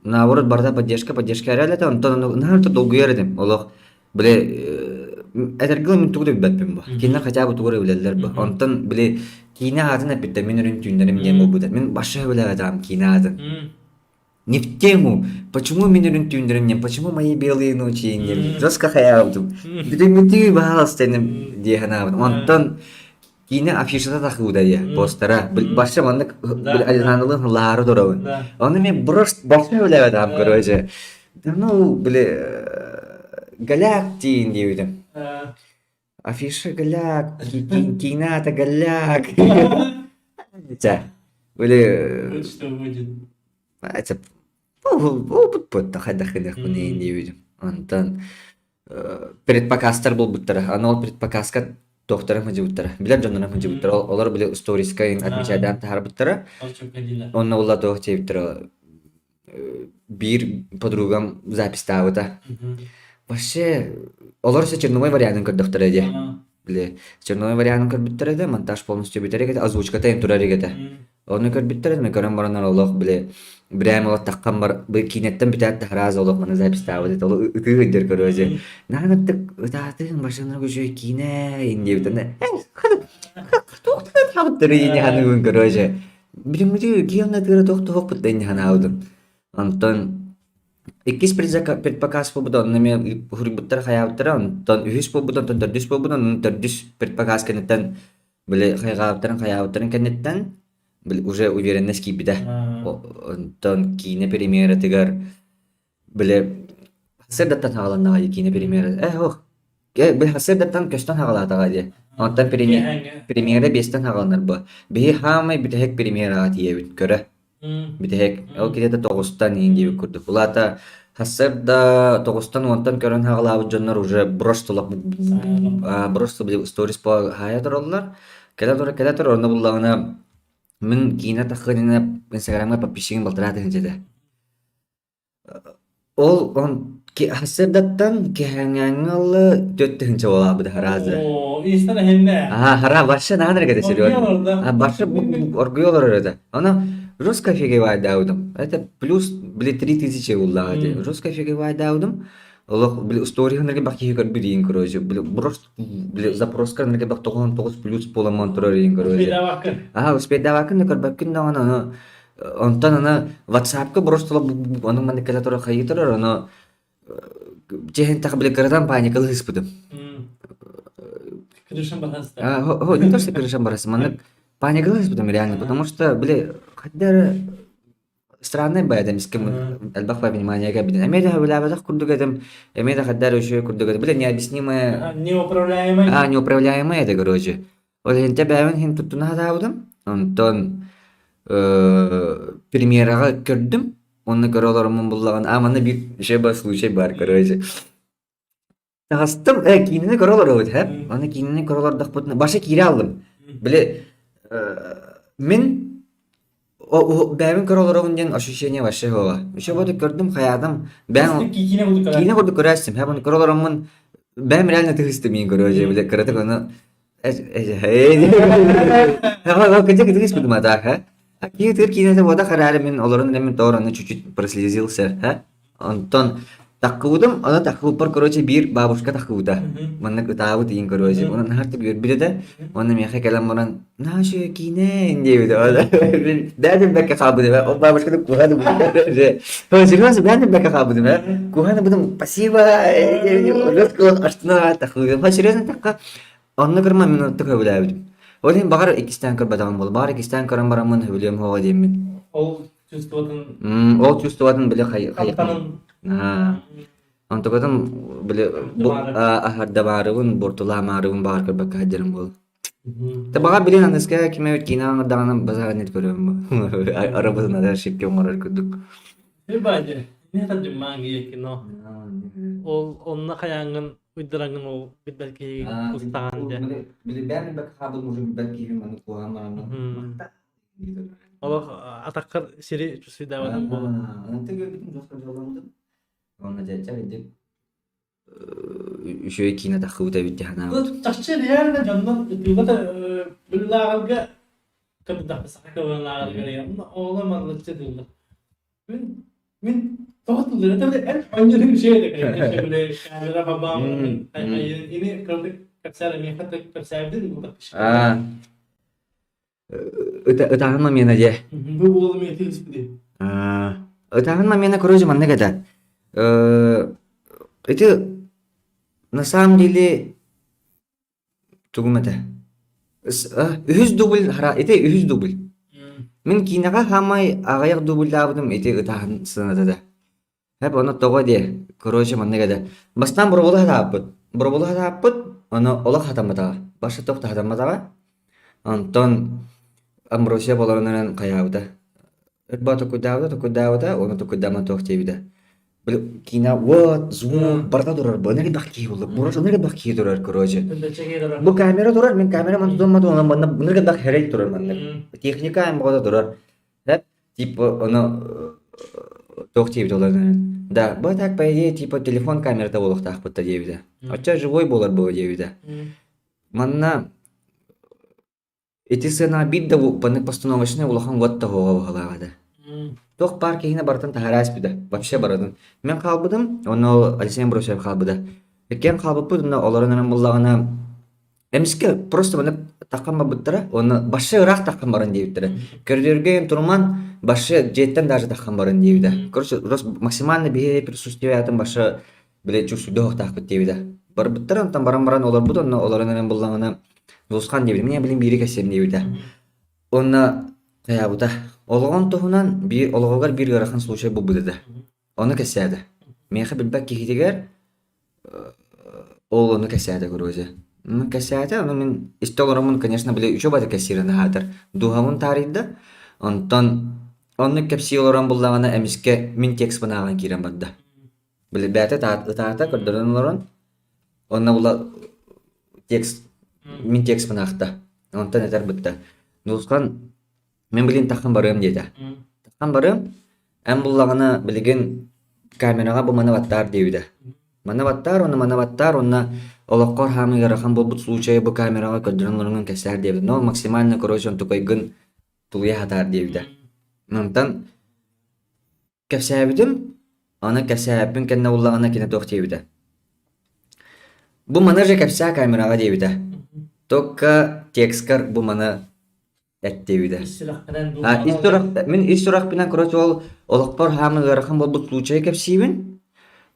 Наоборот, барыта поддержка, поддержка эрэ элэтэ, онтон наһаа долгуйар этим. Олох били этэргэ мин тугу да билбэппин бу. Кинилэр хотя бы тугу эрэ билэллэр бу. Онтон били киинэ аатын эппиттэр мин өрүн түүннэрим диэн буолбута. Мин баша билэбэтаам киинэ аатын. Не в тему. Почему мин өрүн түүннэрим диэн, почему мои белые ночи диэн жестко хаябытым. Бүтүҥҥүтүү баһаалыста дии санаабытым. Онтон киинэ афишата тахыуда дии, постера. Баша маннык Александрын хыллаары турабын. Оны мен просто баша билэбэтаам короче. Да ну, били, голяк диин диэбитим. Афиша голяк, киинэ аата голяк. Чэ, били Вот что будет. Это опыт хайдах гыныахпын диэбитим. Онтон предпоказтар буолбуттара. Аны ол предпоказка туохтара сылдьыбыттара. Билэр дьонноро сылдьыбыттара. Олор били сториска отмечайдаан таһаарбыттара. Онно ула туох диэбиттэрэ биир подругам записьтаабыта. Вообще олор өссө черновой вариантын көрдөхтөрө дии. Били черновой варианын көрбүттэр этэ, монтаж полностью бүтэр этэ, озвучката им турар этэ. Ону көрбүттэр этэ, көрөн бараннар олох били бирэм олох таххан бар бу киинэттэн бүтээт да сразу олох маны записьтаабыт этэ, ол ытыы ыддыр көрүөдьэ. Наһаа ытык ытаатын машина көчү киинэ индиэбитэнэ туох таабыттар инни ханыгын көрүөдьэ. Билиммити киэнэ тыыра туох туохпут да инни ханаабытым. Онтон Иккис предпоказ буолбута, онно эмиэ уһуруйбуттара хайаабыттара, онтон үһүс буолбута, онтон төрдүс буолбута, онон төрдүс предпоказ кэнниттэн били хайҕаабыттарын хайаабыттарын кэнниттэн били уже уверенность киирбитэ. Онтон киинэ премьератыгар били сырдаттан саҕаланнаҕа дии киинэ премьера. Э, ох, били сырдаттан көстөн саҕалаатаҕа дии. Онтон премьера биэстэн саҕаланар бу. Биһи хаамай бүтэһик премьераҕа тиийэбит көрө. Бүтэһик ол где-то тоҕустан иин диэбит курдук. Улаата сарсыарда тоҕустан уонтан көрөн хаҕалаабыт дьоннор уже просто просто били сторис хаайа тураллар. Кэлэ тура кэлэ тура онно буллаҕына мин киинэ таххынына инстаграмҥа подписчигым балтараа тыһыынча этэ. Ол он сарсыардаттан киэһээҥҥи ылла 4 тыһыынча буолаабыт араазы. Оо, истэн эһиннэ. Аа, хара барша наһаа эрэ Оргуйа олордо. А барша оргуйа олорор этэ. Она жестко офигевайдаабытым. Это плюс, били, 3000 буллаҕа дии. Жестко офигевайдаабытым. Олох, били, историянарга бах киһи көрбүт иин короче. Били, просто, били, запроска нарга бах 99 плюс буоламман турар иин короче. Успейдаабаккын. Аа, успейдаабаккын да көрбөккүн даҕаны ону Онтон аны WhatsApp-ка просто ону маннык кэлэ турар хайыы турар, ону дьиһин тах били кыратан паникалы ыспытым. Крышам бараста. Не то, что крышам бараста, маннык паникалы ыспытым реально, потому что, били, хотя странный бэйэм иским элбэх внимание кэбитин. Эмиэ да сөбүлээбэтэх курдук этим, эмиэ да хаддар үчүгэй курдук этим. Били необъяснимое... Неуправляемый. А, неуправляемое это, короче. Ол иһин бэйэбин иһин туттуна сатаабытым. Онтон премьераҕа көрдүм. Уонна көрө олороммун буллаҕына, а манна биир еще случай баар, короче. Таҕыстым, киинэни көрө олоробут, һэ? Аны киинэни көрө олордохпутуна, баша киирэ аллым. Били, мин бэйэбин көрө олоробун диэн ощущение вообще суоҕа. Еще вот көрдүм, хайаатым, бэйэм Киинэ курдук көрөөччү. Киинэ курдук көрөөччүм. Һэ, көрө олороммун, бэйэм реально тыһыстым мин короче, били кыратык ону Киһи киинэтэ буота хараары мин олорон мин тоҕо чуть-чуть прослезился, ха? Онтон таккыбытым, аны таккыбыппар, короче, биир бабушка таккыбыта. Маннык ытаабыт иин, короче, онон наһаа үөрбүтэ да, уонна миэхэ кэлэн баран, наша киинэ диэбитэ. Бэйэм бэккэ хаалбытым, ол бабушканы куһаны Серьезно, бэйэм бэккэ хаалбытым, куһаны бутум, спасибо, астына таккыбытым. Серьезно такка Онно көрмө мин оттук сөбүлээбитим. Ол иһин баҕар иккистээн көрбөтөҕүм буолуо. Баҕар иккистээн көрөн бараммын сөбүлүөм суоҕа диэммин. Ол чувствотын Ол чувствотын били хай Хаптанын. Аа. Онтукатын били бу аһардабаарыбын, буортулаамаарыбын баҕар көрбөккө сылдьарым буолуо. Та баҕар билин аныска ким эбит киинэ аҥардаҕына базар нет көрүөм бу. Арабытын ада шипке оҥорор курдук. Баадьы, не тадьыммаан кино. Ол онно хайааҥҥын уйдараҥҥын ол билбэт киһи устаҕан дьэ. Билбэт бэк хаабыл мужу билбэт киһи маны куһаан бараммын. Олох атаххар сири чувствуйдаабатым буолан. Онтон көрбүтүм жестко дьолломмутум. Онно дьэ чэ үчүгэй киинэ таххыбыт эбит дии санаабытым. Чахчы реально дьоннор ытыыга биллааҕарга кыбдахпы саха кыбылааҕарга оҕолор манныччы тыллар. Мин мин тоҕо тыллар это эн онньурун үчүгэй да камера бабам ини кырдык кэпсээр миэхэ кэпсээбитин Аа ытааһын момена дьэ. Бу уолум этиһ испити. Ытааһын момена короче маннык этэ. Ити на самом деле тугум этэ? Үһүс дубль ити үһүс дубль. Мин киинэҕэ хаамай аҕыйах дубльдаабытым ити ытааһын сыаната этэ. Эп ону тоҕо диэ, короче маннык этэ. Бастаан боробулу хатааппыт. Боробулу хатааппыт, ону олох хатамматаҕа. Баша туох да хатамматаҕа. Онтон Амбросия болоронунан хайаабыта. Ырба токуйдаабыта, токуйдаабыта, уонна токуйдаама туох диэбитэ. Били киинэ вот, звук барыта турар, бу элбэх киһи буолла, бурас элбэх киһи турар, короче. Бу камера турар, мин камера манна тутумматым, онон манна элбэх хэрэй турар маннык. Техника аймаҕа турар. Типа ону туох диэбит олорон да бу так по идее типа телефон камерата буолуохтаахпыт да диэбитэ. Оччо живой буолар буолуо диэбитэ. Манна ити сыанаҕа биир да маннык постановочнай улахан уот да суоҕа быһыылаах этэ. Туох баар киһини барытын таһаараа испитэ, вообще барытын. Мин хаалбытым, уонна ол Алексей Амбросьев хаалбыта. Иккиэн хаалбыппыт, уонна олорон эрэн буллаҕына Эмискэ просто маннык таххан барбыттара уонна башы ыраах таххан баран диэбиттэрэ. Көрдөргө туруман башы дьиэттэн даже таххан баран диэбитэ. Короче, максимально биһиги присутствиятын башы били чувствуйда оһохтаахпыт диэбитэ. Барбыттара онтон баран баран олорбут онно олорон эрэн буллаҕына Дулусхан диэбитэ. Мин билин биири кэссиэм диэбитэ. Уонна хайаабыта. Олоҕун туһунан биир олоҕугар биир ыарахан случай булбут этэ. Ону кэссээтэ. Миэхэ билбэт киһитигэр Ол ону кэпсээтэ короче. Ну кэпсээтэ, ону мин истэ олороммун, конечно, били үчүгэй баҕайытык кэпсиирин аһаатар. Дууһабын таарыйда. Онтон оннук кэпсии олорон буллаҕына эмискэ мин текспын ааҕан киирэн барда. Били бэйэтэ ытаата көрдөрөн олорон, онно була текст мин текспын аахта. Онтон этэр бытта. Дулусхан Мин билигин таххан барыам диэтэ. Таххан барыам, эн буллаҕына билигин камераҕа бу маны баттаар диэбитэ. Маны баттаар уонна маны баттаар уонна олоххор хаамыы ыарахан буолбут случайы бу камераҕа көрдөрөн олороҥҥун кэпсээр диэбит. Но максимально короче онтукайгын тулуйа сатаар диэбитэ. Онтон кэпсээбитим, аны кэпсээбиппин кэннэ буллаҕына кини туох диэбитэ. Бу маны же кэпсээ камераҕа диэбитэ. Только текскар бу маны эттиэбитэ. Ис сүрэхпинэн А, ис дууһаҕар сүрэх, мин ис сүрэхпинэн, короче, ол олохпор хаамыы ыарахан буолбут случайы кэпсиибин,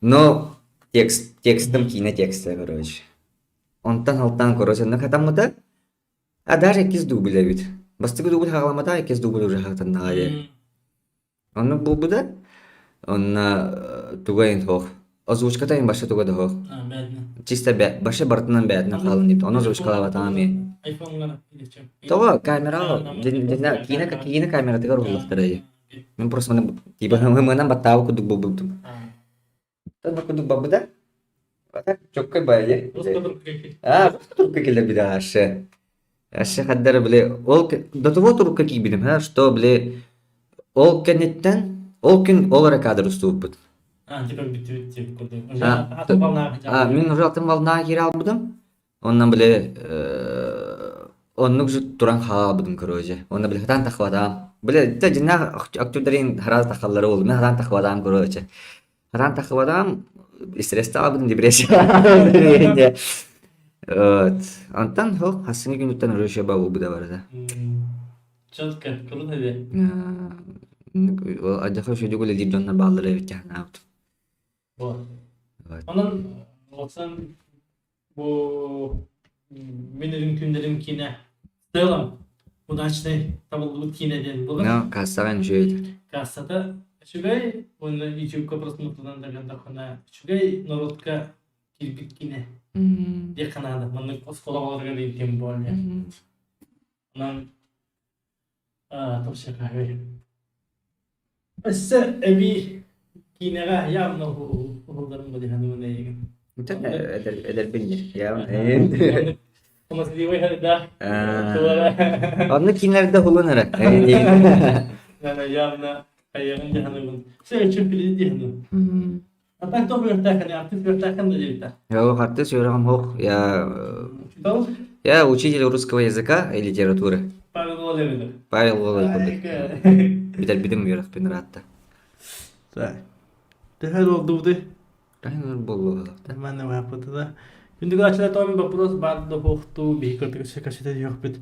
но текст, текстым киинэ текстэ, короче. Онтон алтан, короче, онно хатаммыта. А даже иккис дубль эбит. Бастакы дубль хаҕаламмата, иккис дубль уже хатаннаҕа дии. Оннук буолбута. Онно тугайын суох. Озвучката иһин башы туга да суох. Чисто башы барытынан бэйэтинэн хаалан диэбит. Ону озвучкалаабатаҕа эмиэ. Тоҕо камераҕа киинэ киинэ камератыгар уһуллахтара дии. Мин просто маны типа ымынан баттаабыт курдук буолбутум. Онно курдук барбыта. Чоккой баайы. Аа, турка кэлэрбит аше. Аше хаддара били ол до того турукка киирбитим ха, что били ол кэнниттэн ол күн ол эрэ кадр устубуппут. А, типа бүтүбүт тип курдук. А, мин уже атын волнаҕа киирэ албытым. Онно били оннук же туран хаалбытым короче. Онно били хатан тахватаам. Били дьиннээх актердарын хараас тахаллары ол. Мен хатан тахватаам короче. Хатан тахватаам стресстаабытым депрессия. Вот. Онтон ол хассыҥҥы күнүттэн уже еще буолбута барыта. Четко, круто де. Адьаха үчүгэй үлэлиир дьоннор бааллар эбит дьаһанаабытым. Вот. Онон Ватсан Бу мин үрүҥ күннэрим киинэ в целом удачный табыллыбыт киинэ диэн буолар. Ну, кассаҕа үчүгэй. Кассата үчүгэй уонна YouTube-ка просмотрдан дагандахына үчүгэй народка киирбит киинэ диэххэ наада. Маннык оскуола оҕолоругар тем более. Онон топсикаһы. Өссө эбии киинэҕэ явно уһулларын бадыһаным эйигин. Эдэрбин Умасливый да. Онно киинэлэрдэ уһулун эрэ. Явно айаҕын дьаһаныбын. Все очень впереди дьаһаныбын. А так тоҕо үөртээххин, артыыс үөртээххин да диэбитэ. Yok, артыыс үөрэҕим суох. Я Учитель? я учитель русского языка и литературы. Павел Владимирович. Павел Владимирович. Бүтэрбитим үөрэхпин ыраатта. Так. Төһө буолдубутуй? Кайнар буоллуҕа. Манна бааппыта да. Күндүгү ачыла томи вопрос баар да хуохтуу биһи көрдүк кэсэтэ диэхпит.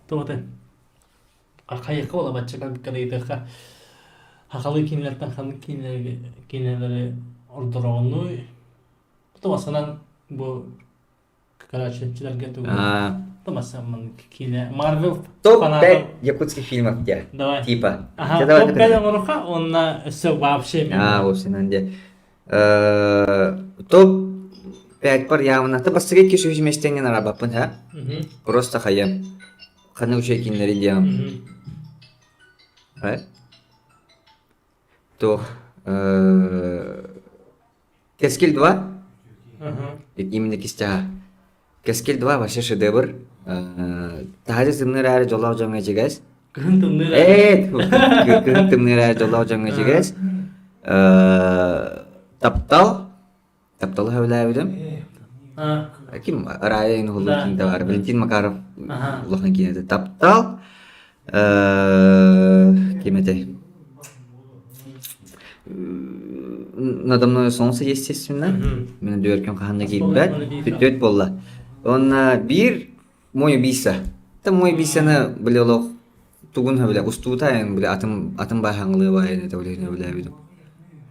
Тоҕо Хайыахха буола бачча кэлбиккэ Хахалыы киинэлэртэн ханнык киинэлэри ордороҕунуй? Тумасынан бу короче тугу Тумасынан киинэ Марвел Топ-5 якутских фильмов где? Давай. Типа. Ага, топ-5 оҥоруха уонна өссө вообще А, вовсе где. Топ-5 пар явно. Ты бастыгы киши вместе арабаппын, ха? Просто хайа. Ханнык үчүгэй кинилэри диэҕим. Э? Туох Кэскил 2 именно кистяха. Кэскил 2 вообще шедевр. Таһырдьа тымныы эрээри дьоллоох дьоҥҥо ичигэс. Кыһын тымныы Ээ, кыһын тымныы эрээри дьоллоох дьоҥҥо ичигэс. Таптал, тапталы сөбүлээбитим. Ким Рая Ингулу киинтэ баар, Валентин Макаров улахан киинэтэ. Таптал, ким этэй? Надо мною солнце, естественно. Мин дүөркүн хаһан да киирбэт. Түттүөт буолла. Уонна биир Мой убийца. Та мой убийцаны били олох тугун бile устуута эн бile атын атын бааһаҥылыы баайын этэ били сөбүлээбитим.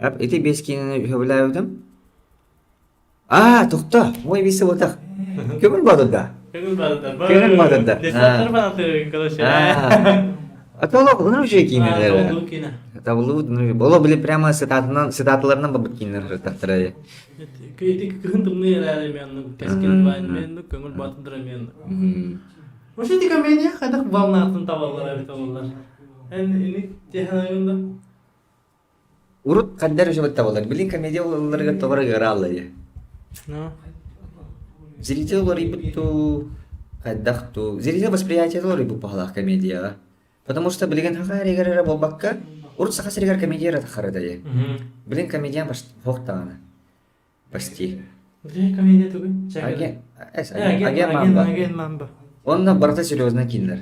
Ап ити биэс киинэни сөбүлээбитим. Аа, тохто, мой убийца буолтах. Көҥүл боотурда. Көҥүл боотурда. Көҥүл боотурда. Десанттар фанаты, короче. А то олох ынырык үчүгэй киинэлэр. Табыллыбыт киинэ. Табыллыбыт ынырык. Олох били прямо цитатынан цитаталарынан барбыт киинэлэр тахтара. Ити кыһын тымныы эрээри мен кэскил мен көҥүл боотурдар мен. Вообще ити комедия хайдах балнаатын табаллар эбит олар. Эн ини технологияны да Урут хандар үчүгэй табалар. Билин комедия олорго тоҕо ыараалла дии. Зритель уларыйбыт дуу, хайдах дуу. Зритель восприятиета уларыйбыт баһылаах комедияҕа. Потому что билигин саха эригэр эрэ буолбакка, урут саха сиригэр комедия эрэ таххара дии. Билин комедия суох даҕаны. Почти. Где комедия тугуй? Агент, агент Мамба. Онно барыта серьезно кииннэр.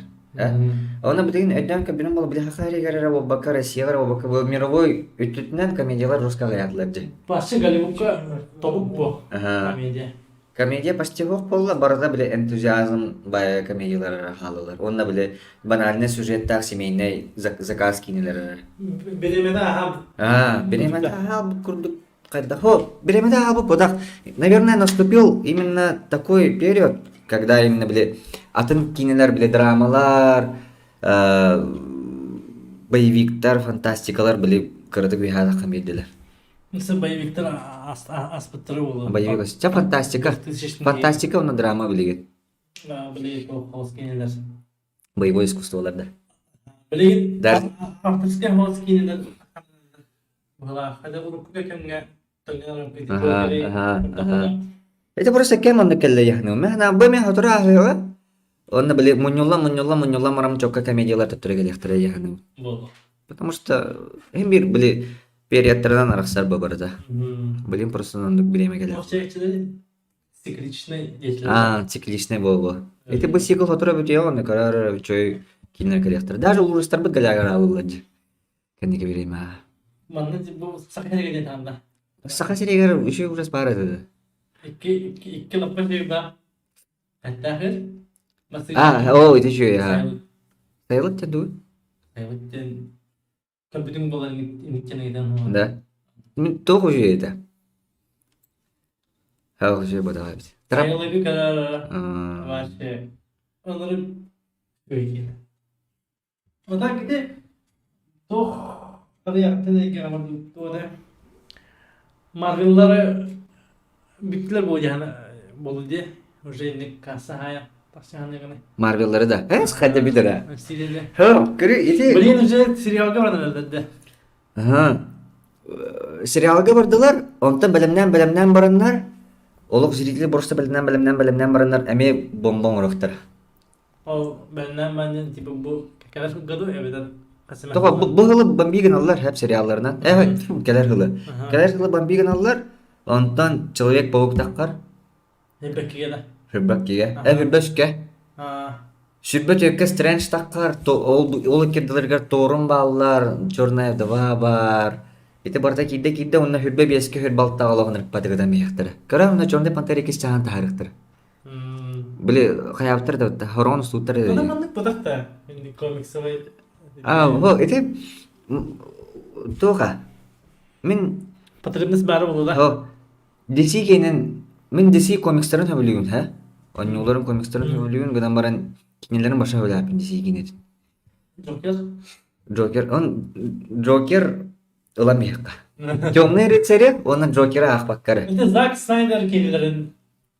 Онно билигин өйдөөн көрбүнүм буолла, били саха эригэр эрэ буолбакка, Россияҕа эрэ буолбакка, бу мировой өттүтүнэн комедиялар русскаҕа аҕыйаатылар дии. Вообще Голливудка тобук бу комедия. Комедия почти суох буолла, барыта били энтузиазм баайа комедиялар эрэ хааллылар. Уонна били банальнай сюжеттаах семейнай заказ киинэлэр эрэ. Бириэмэтэ аһаабыт. Аа, бириэмэтэ аһаабыт курдук хайдах О, бириэмэтэ аһаабыт бодах. Наверное, наступил именно такой период, когда именно били атын киинэлэр били драмалар, боевиктар, фантастикалар били кыратык үһаатахха биэрдилэр. Мисэ боевиктар аспыттара буолуо. Боевик ча фантастика. Фантастика уонна драма билигин. Били холос кинилер. Боевой искусстволарда. Билигин авторскай холос кинилер Это просто кем онно кэллэ яхны. Мен бу мен хотура аһыга. Онно били мунньулла мунньулла мунньулла марам чокка комедиялар төттөрө кэлиэхтэрэ яхны. Потому что hem bir били периодтарынан арахсар бу барыта. Блин просто оннук бириэмэ кэлэр. Цикличный деятельность. А, цикличный буолуо. Ити бу цикл хотура бүтүө онно көрөр үчүгэй кинилэр кэлиэхтэрэ. Даже ужастарбыт галягар аалыллар дии. Кэнники бириэмэ. Манна бу Саха сиригэр диэн таанда. Саха сиригэр үчүгэй ужас баар этэ да. Икки икки икки лаппа сирда Эттэхир А, оо, ити үчүгэй аа. Сайылык да дуу? Сайылык диэн көрбүтүҥ буолан иниттен ыйдан Да. Мин туох үчүгэй этэ? Ха, үчүгэй буолар эбит. Сайылыгы көрөр вообще ынырык өйдүн. А так ити туох арыйахтын эйгэҕэ барбыт туох этэ Марвеллары бүттүлэр буолуо диэн буолуо дии уже инник касса хаайа тахсыһаныгыны Марвеллары да. Эс хайда бүтэрэ. Стилили. Ха, көрү ити Блин уже сериалга баран эрэллэр Аха. Сериалга бардылар, онтон бэлэмнээн бэлэмнээн бараннар, олох зрители просто бэлэмнээн бэлэмнээн бэлэмнээн бараннар эмиэ бомба оҥоруохтара. Ол бэлэмнээн баран типа бу кэлэр году эбэтэр Тоҕо бу бу сылы бомби гыналлар хэп сериалларынан. Э, кэлэр сылы. Кэлэр сылы бомби гыналлар, онтон Человек-паук таххар. Сүрбэккигэ да. Сүрбэккигэ. Э, сүрбэскэ. Сүрбэ түөккэ Стрэндж таххар, ол ол иккирдилэригэр Торун бааллар, Черная вдова баар. Ити барыта киирдэ киирдэ уонна сүрбэ биэскэ сүр балтаҕа олоҕун ырыппатыгытан биһиэхтэрэ. Кыра уонна Черный пантера иккис чаһын таһаарыахтара. Били хайаабыттар да бытта, хороҕон устууттар да. Ону маннык бытах да комиксовый. А, во, ити туоха. Мин потребность баара буолла. О, DC киэнин мин DC комикстарын сөбүлүүбүн, һэ? Оонньууларын комикстарын сөбүлүүбүн гынан баран кинилэрин баша сөбүлээппин DC киинэтин. Джокер? Джокер, он Джокер ылан биһиэххэ. Темный рыцари уонна Джокеры аахпакка эрэ. Это Зак Снайдер кинилэрин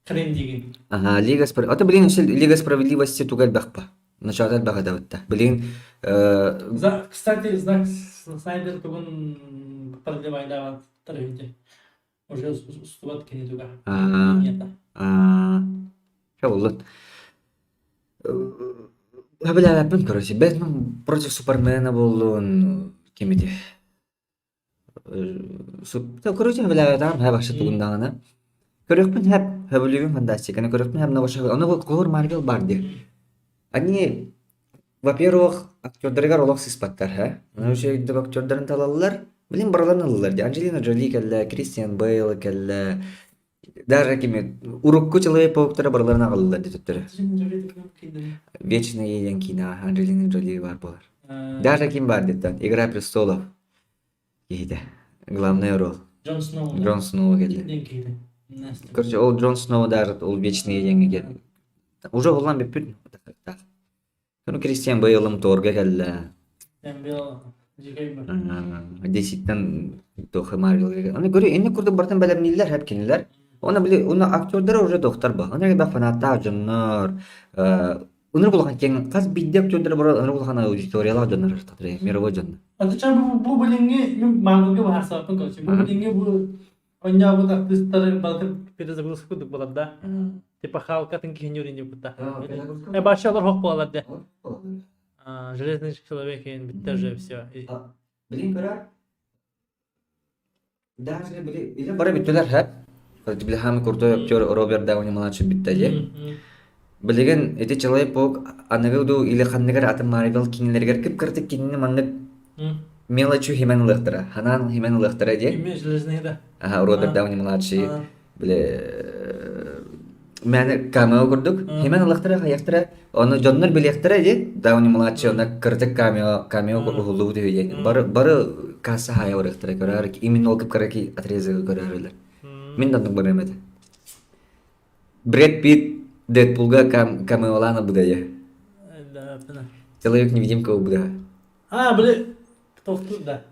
Крым диигин. Аха, Лига Спра... Ото билигин өссө Лига Справедливости туга элбэх па. Начало элбэх этэ бытта. Билигин За, кстати, Зак Снайдер тугун продлевайдаабаттар үһү Уже устубат кини туга. Аа, Буллун. Сөбүлээбэппин короче. Бэтмен против Супермена буоллун ким ити? Короче, сөбүлээбэтэҕим һэ вообще тугун даҕаны. Көрүөхпүн сөп, сөбүлүүбүн фантастиканы, көрүөхпүн сөп, но вообще ону холобур Марвел баар дии. Они, во-первых, актердарыгар олох сыспаттар һэ. Ону үчүгэйдик актердарын талаллар. Блин, барыларын ыллылар дии. Анджелина Джоли кэллэ, Кристиан Бейл кэллэ. Даже кими урукку Человек-пауктары барыларын аҕаллылар дии төттөрү. Вечный диэн киинэҕэ Анджелина Джоли баар буолар. Даже ким баар диттэн Игра престолов киһитэ. Главный роль. Джон Сноу. Джон Сноу кэллэ. Короче, ол Джон Сноу даже ол Вечный диэҥҥэ кэллэ. Уже булан бүппүт. Ну, Кристиан Бейлым торга кэллэ. Деситтен туох Марвелга. Аны көрү инник курдук бартан бэлэмнииллэр хэп кинилэр. Оны били уну актердара уже доктор ба. Оны ба фанаттаах дьоннор Ынырык улахан киэҥ хас биирдии актердара бары ынырык улахан аудиториялаах дьоннор ырытатыр мировой дьоннор. Отуча бу бу билиҥҥи мин Марвелга быһаарсыбаппын короче. Бу билиҥҥи бу Онньообут артыыстары барытын перезагрузка курдук буолар да. Типа Халкатын киһини үрүнү кутта. Э бачча олор хох буолар да. Железный человек иин бүттэ уже все. Билин көрөр. Даже били или бары бүттүлэр һэ. Били хаамы крутой актер Роберт Дауни младший бүтте дии. Билигин ити Человек-паук аныгы дуу или ханныгар атын Марвел кинилэригэр кып-кыратык кинини маннык мелочью химэн ылыахтара. Ханаан химэн ылыахтара дии. Кими Железный да. Аха, Роберт Дауни младший били мээнэ камео курдук химэн ылыахтара хайахтара ону дьоннор билиэхтэрэ дии Дауни младший онно кырдык камео камео уһуллубут үһү диэн бары бары касса хаайа барыахтара көрөөр именно ол кып-кыра отрезогы көрөөрүлэр мин да оннук барыам этэ Брэд Питт Дэдпулга камеолаан ылбыта дии. Человек-невидимка ылбыта. А, били тохтуур да.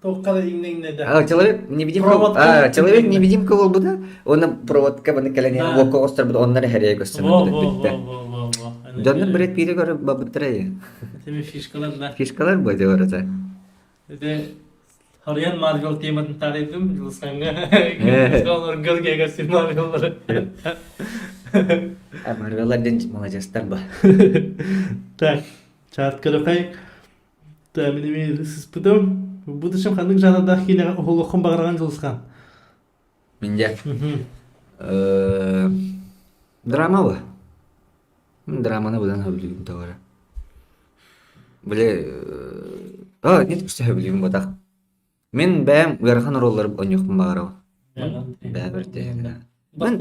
Тоққара иҥнэ да. А, человек-невидимка, а, человек-невидимка буолбута. Уонна проводка баны кэлэн иһэн уокка оҕустарбыт оннор эһэрийэ көстөн бүттэ. Дьоннор Брэд Питти көрө барбыттара дии. Теми фишкалар да. Фишкалар бу ити барыта. Ити Харыйан Марвел тематын таарыйдым Дьулусхаҥҥа. Олоргор кэгэсин Марвеллары. Марвеллар диэн маладьыастар ба. Так, чат көрөхөй. Мин эмиэ сыспытым. Бу дышым ханнык жанрдаах киинэҕэ уһулуоххун баҕараҕын Дьулусхан? Мин дьэ. Драма ба. Драманы быдан сөбүлүүбүн тоҕо Били аа нет сөбүлүүбүн ботах. Мин бэйэм ыарахан оруоллары оонньуохпун баҕарабын. Бэйэбэр Мен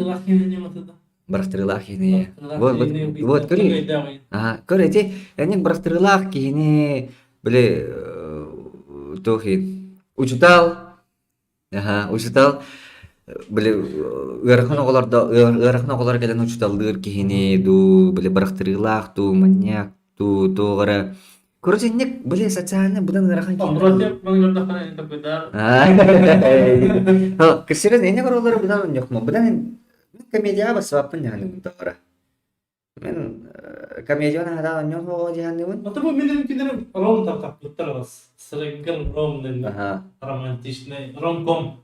бырахтырыылаах киһини вот вот вот көрүй аа көр эти эник бырахтырыылаах киһини били туох учутал Аһаа, учуутал били ыарахан оҕолордо ыарахан оҕолор кэлэн учууталлыыр киһини дуу, били бырахтарыылаах дуу, манньаак дуу, туох эрэ. Короче, инник били социальный быдан ыарахан киһи. Кырсырын инник оруоллары быдан онньохмун. Быдан комедияҕа бассыбаппын дьаһаныбын тоҕо Мин комедияны хараан онньон оҕо дьаһаныбын. Ото бу мин кинилэр ром тартаппыттар сырыгын ром романтичный ромком.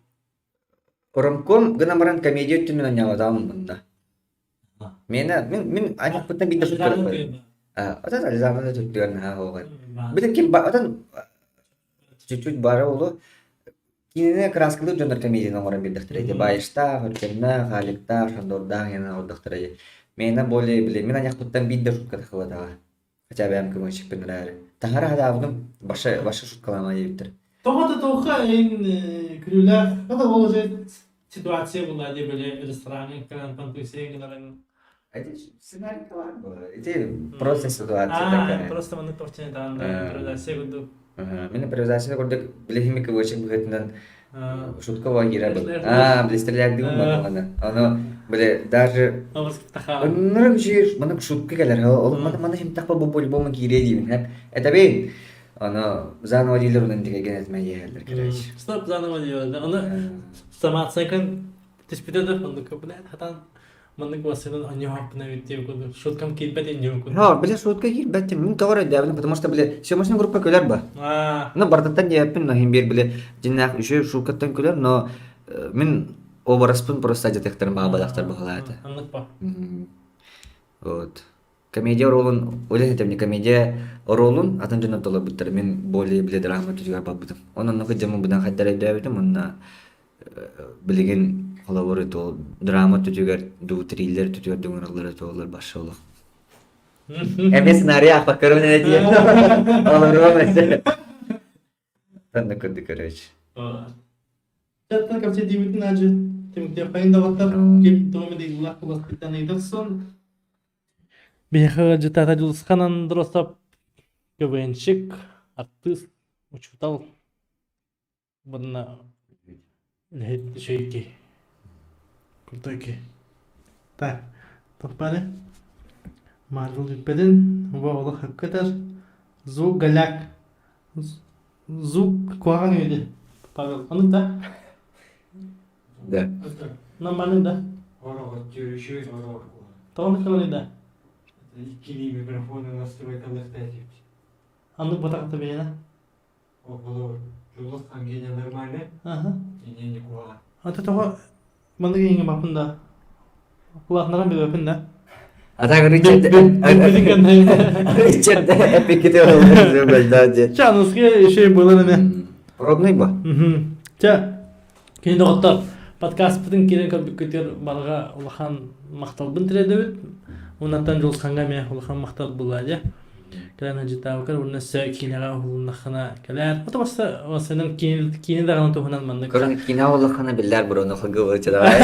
Ромком гынан баран комедия өттүнэн онньообатаҕым мунна. Миэнэ мин мин аймахпыттан биирдэ шуткалаппын. Отон Ализабана түттүгэр наһаа оҕо. Билин ким отон чуть-чуть бара олу Кинини кырааскалыыр дьоннор комедияны оҥорон биэрдэхтэрэ ити Баайыштаах, Өркөннөөх, Аликтаах, Шандордаах иһин оҥордохторо ити. Миэнэ более били мин айахпыттан биир да шутка тахсыбатаҕа. Хотя бэйэм көмөчүкпүн эрээри. Таһара хадаабытым баша баша шуткалаама диэбиттэр. Тоҕо да тоҕо эн күлүүлээх это ол уже ситуация была дии били рестораҥҥа кэлэн пантуйсайын гынарын Эти сценарий была. Ити просто ситуация такая. Просто маннык тохчен даан импровизация курдук. Мин импровизация курдук билиһими кыбычык быһыытынан шутка буолан киирэр был. Аа, били стреляддыгым бар аны. Аны били даже Оннорог үчүгэй маннык шутка кэлэр. Ол маны маны химтахпа бу по-любому киирээ диибин хэп. Этэбин. Аны заново дииллэр онон тигэген этмэ диэһэллэр короче. Стоп заново дииллэр. Аны самооценкаң түспүтэ да оннук блядь хатан Маннык массыынан онньоһоохпун эбит диэн курдук шуткам киирбэт инньэ курдук. Һоо, били шутка киирбэт мин тоҕо эрэ өйдөөбүтүм, потому что били съемочная группа күлэр ба. Ну, бартаттан диэппин, но иһин биир били дьиннээх үчүгэй шуткаттан күлэр, но мин образпын просто адьатыахтарын баҕабалаахтар баҕалаата. Аннык ба. Вот. Комедия оруолун, ол иһин этэмни комедия оруолун атын дьоннор толорбуттар. Мин более бile драма түтүгэр барбытым. Онон оннук дьоммун быдан хайдар өйдөөбүтүм уонна билигин холобур итол драма түтүгэр дуу триллер түтүгэр дуҥыраллар итоллар башша олох. Эмиэ сценарий аахпаккарым этиэ. Олоруом эсэ. Танна кырды короче. Чаттан кэпсэтиибитин аадьы түмүктүөххэйин доҕоттор ким тугу эмэ ыйытыылаах кыласпыттан ыйытарсын. Биһиэхэ ыалдьыттаата Дьулусхан Андросов, КВНщик, артыыс, учуутал уонна үлэһит үчүгэй киһи. Крутой киһи. Так, тохпары. Марвел бүппэтин, бу олох хөккөтөр. Звук голяк. Звук куһаҕан үһү Павел, ону да? Да. Нормальный да? Ороҕор үчүгэй ороҕор Тоҕо нормальный да? Иккилии микрофону настройкалыахтаах Аннык батахта бэйэна? Оҕолор Жулус Ангеня нормально? Ага. Не не куһаҕан. Ата тоҕо маннык иҥҥэ баппын да? Кулаахнаран билбэппин да? А так Ричард Ричард эпикити олорор Ча, носки еще и было эме. Пробный ба? Ча, кини доҕоттор, подкастпытын киирэн көрбүккүтүгэр барҕа улахан махталбын тириэрдэбит. Уоннаттан Дьулусхаҥҥа эмиэ улахан махтал буолла дьэ. Кэлэн ыдьытаабыкар уонна өссө киинэҕэ уһулуннаххына кэлээр. Ото баста осенен киинэ даҕаны туһунан маннык. Көрөн киинэ улахана биллэр буруну хагылы давай.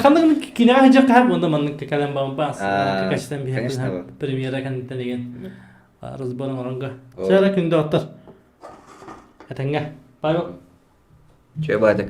Ханнык киинэҕэ сылдьар хаһан уонна маннык кэлэн бампаас качествен биһиэхэ премьера кэнниттэн деген разбор оҥоронго. Сара күндү оттор. Этэҥҥэ. Павел. Чөй баатык.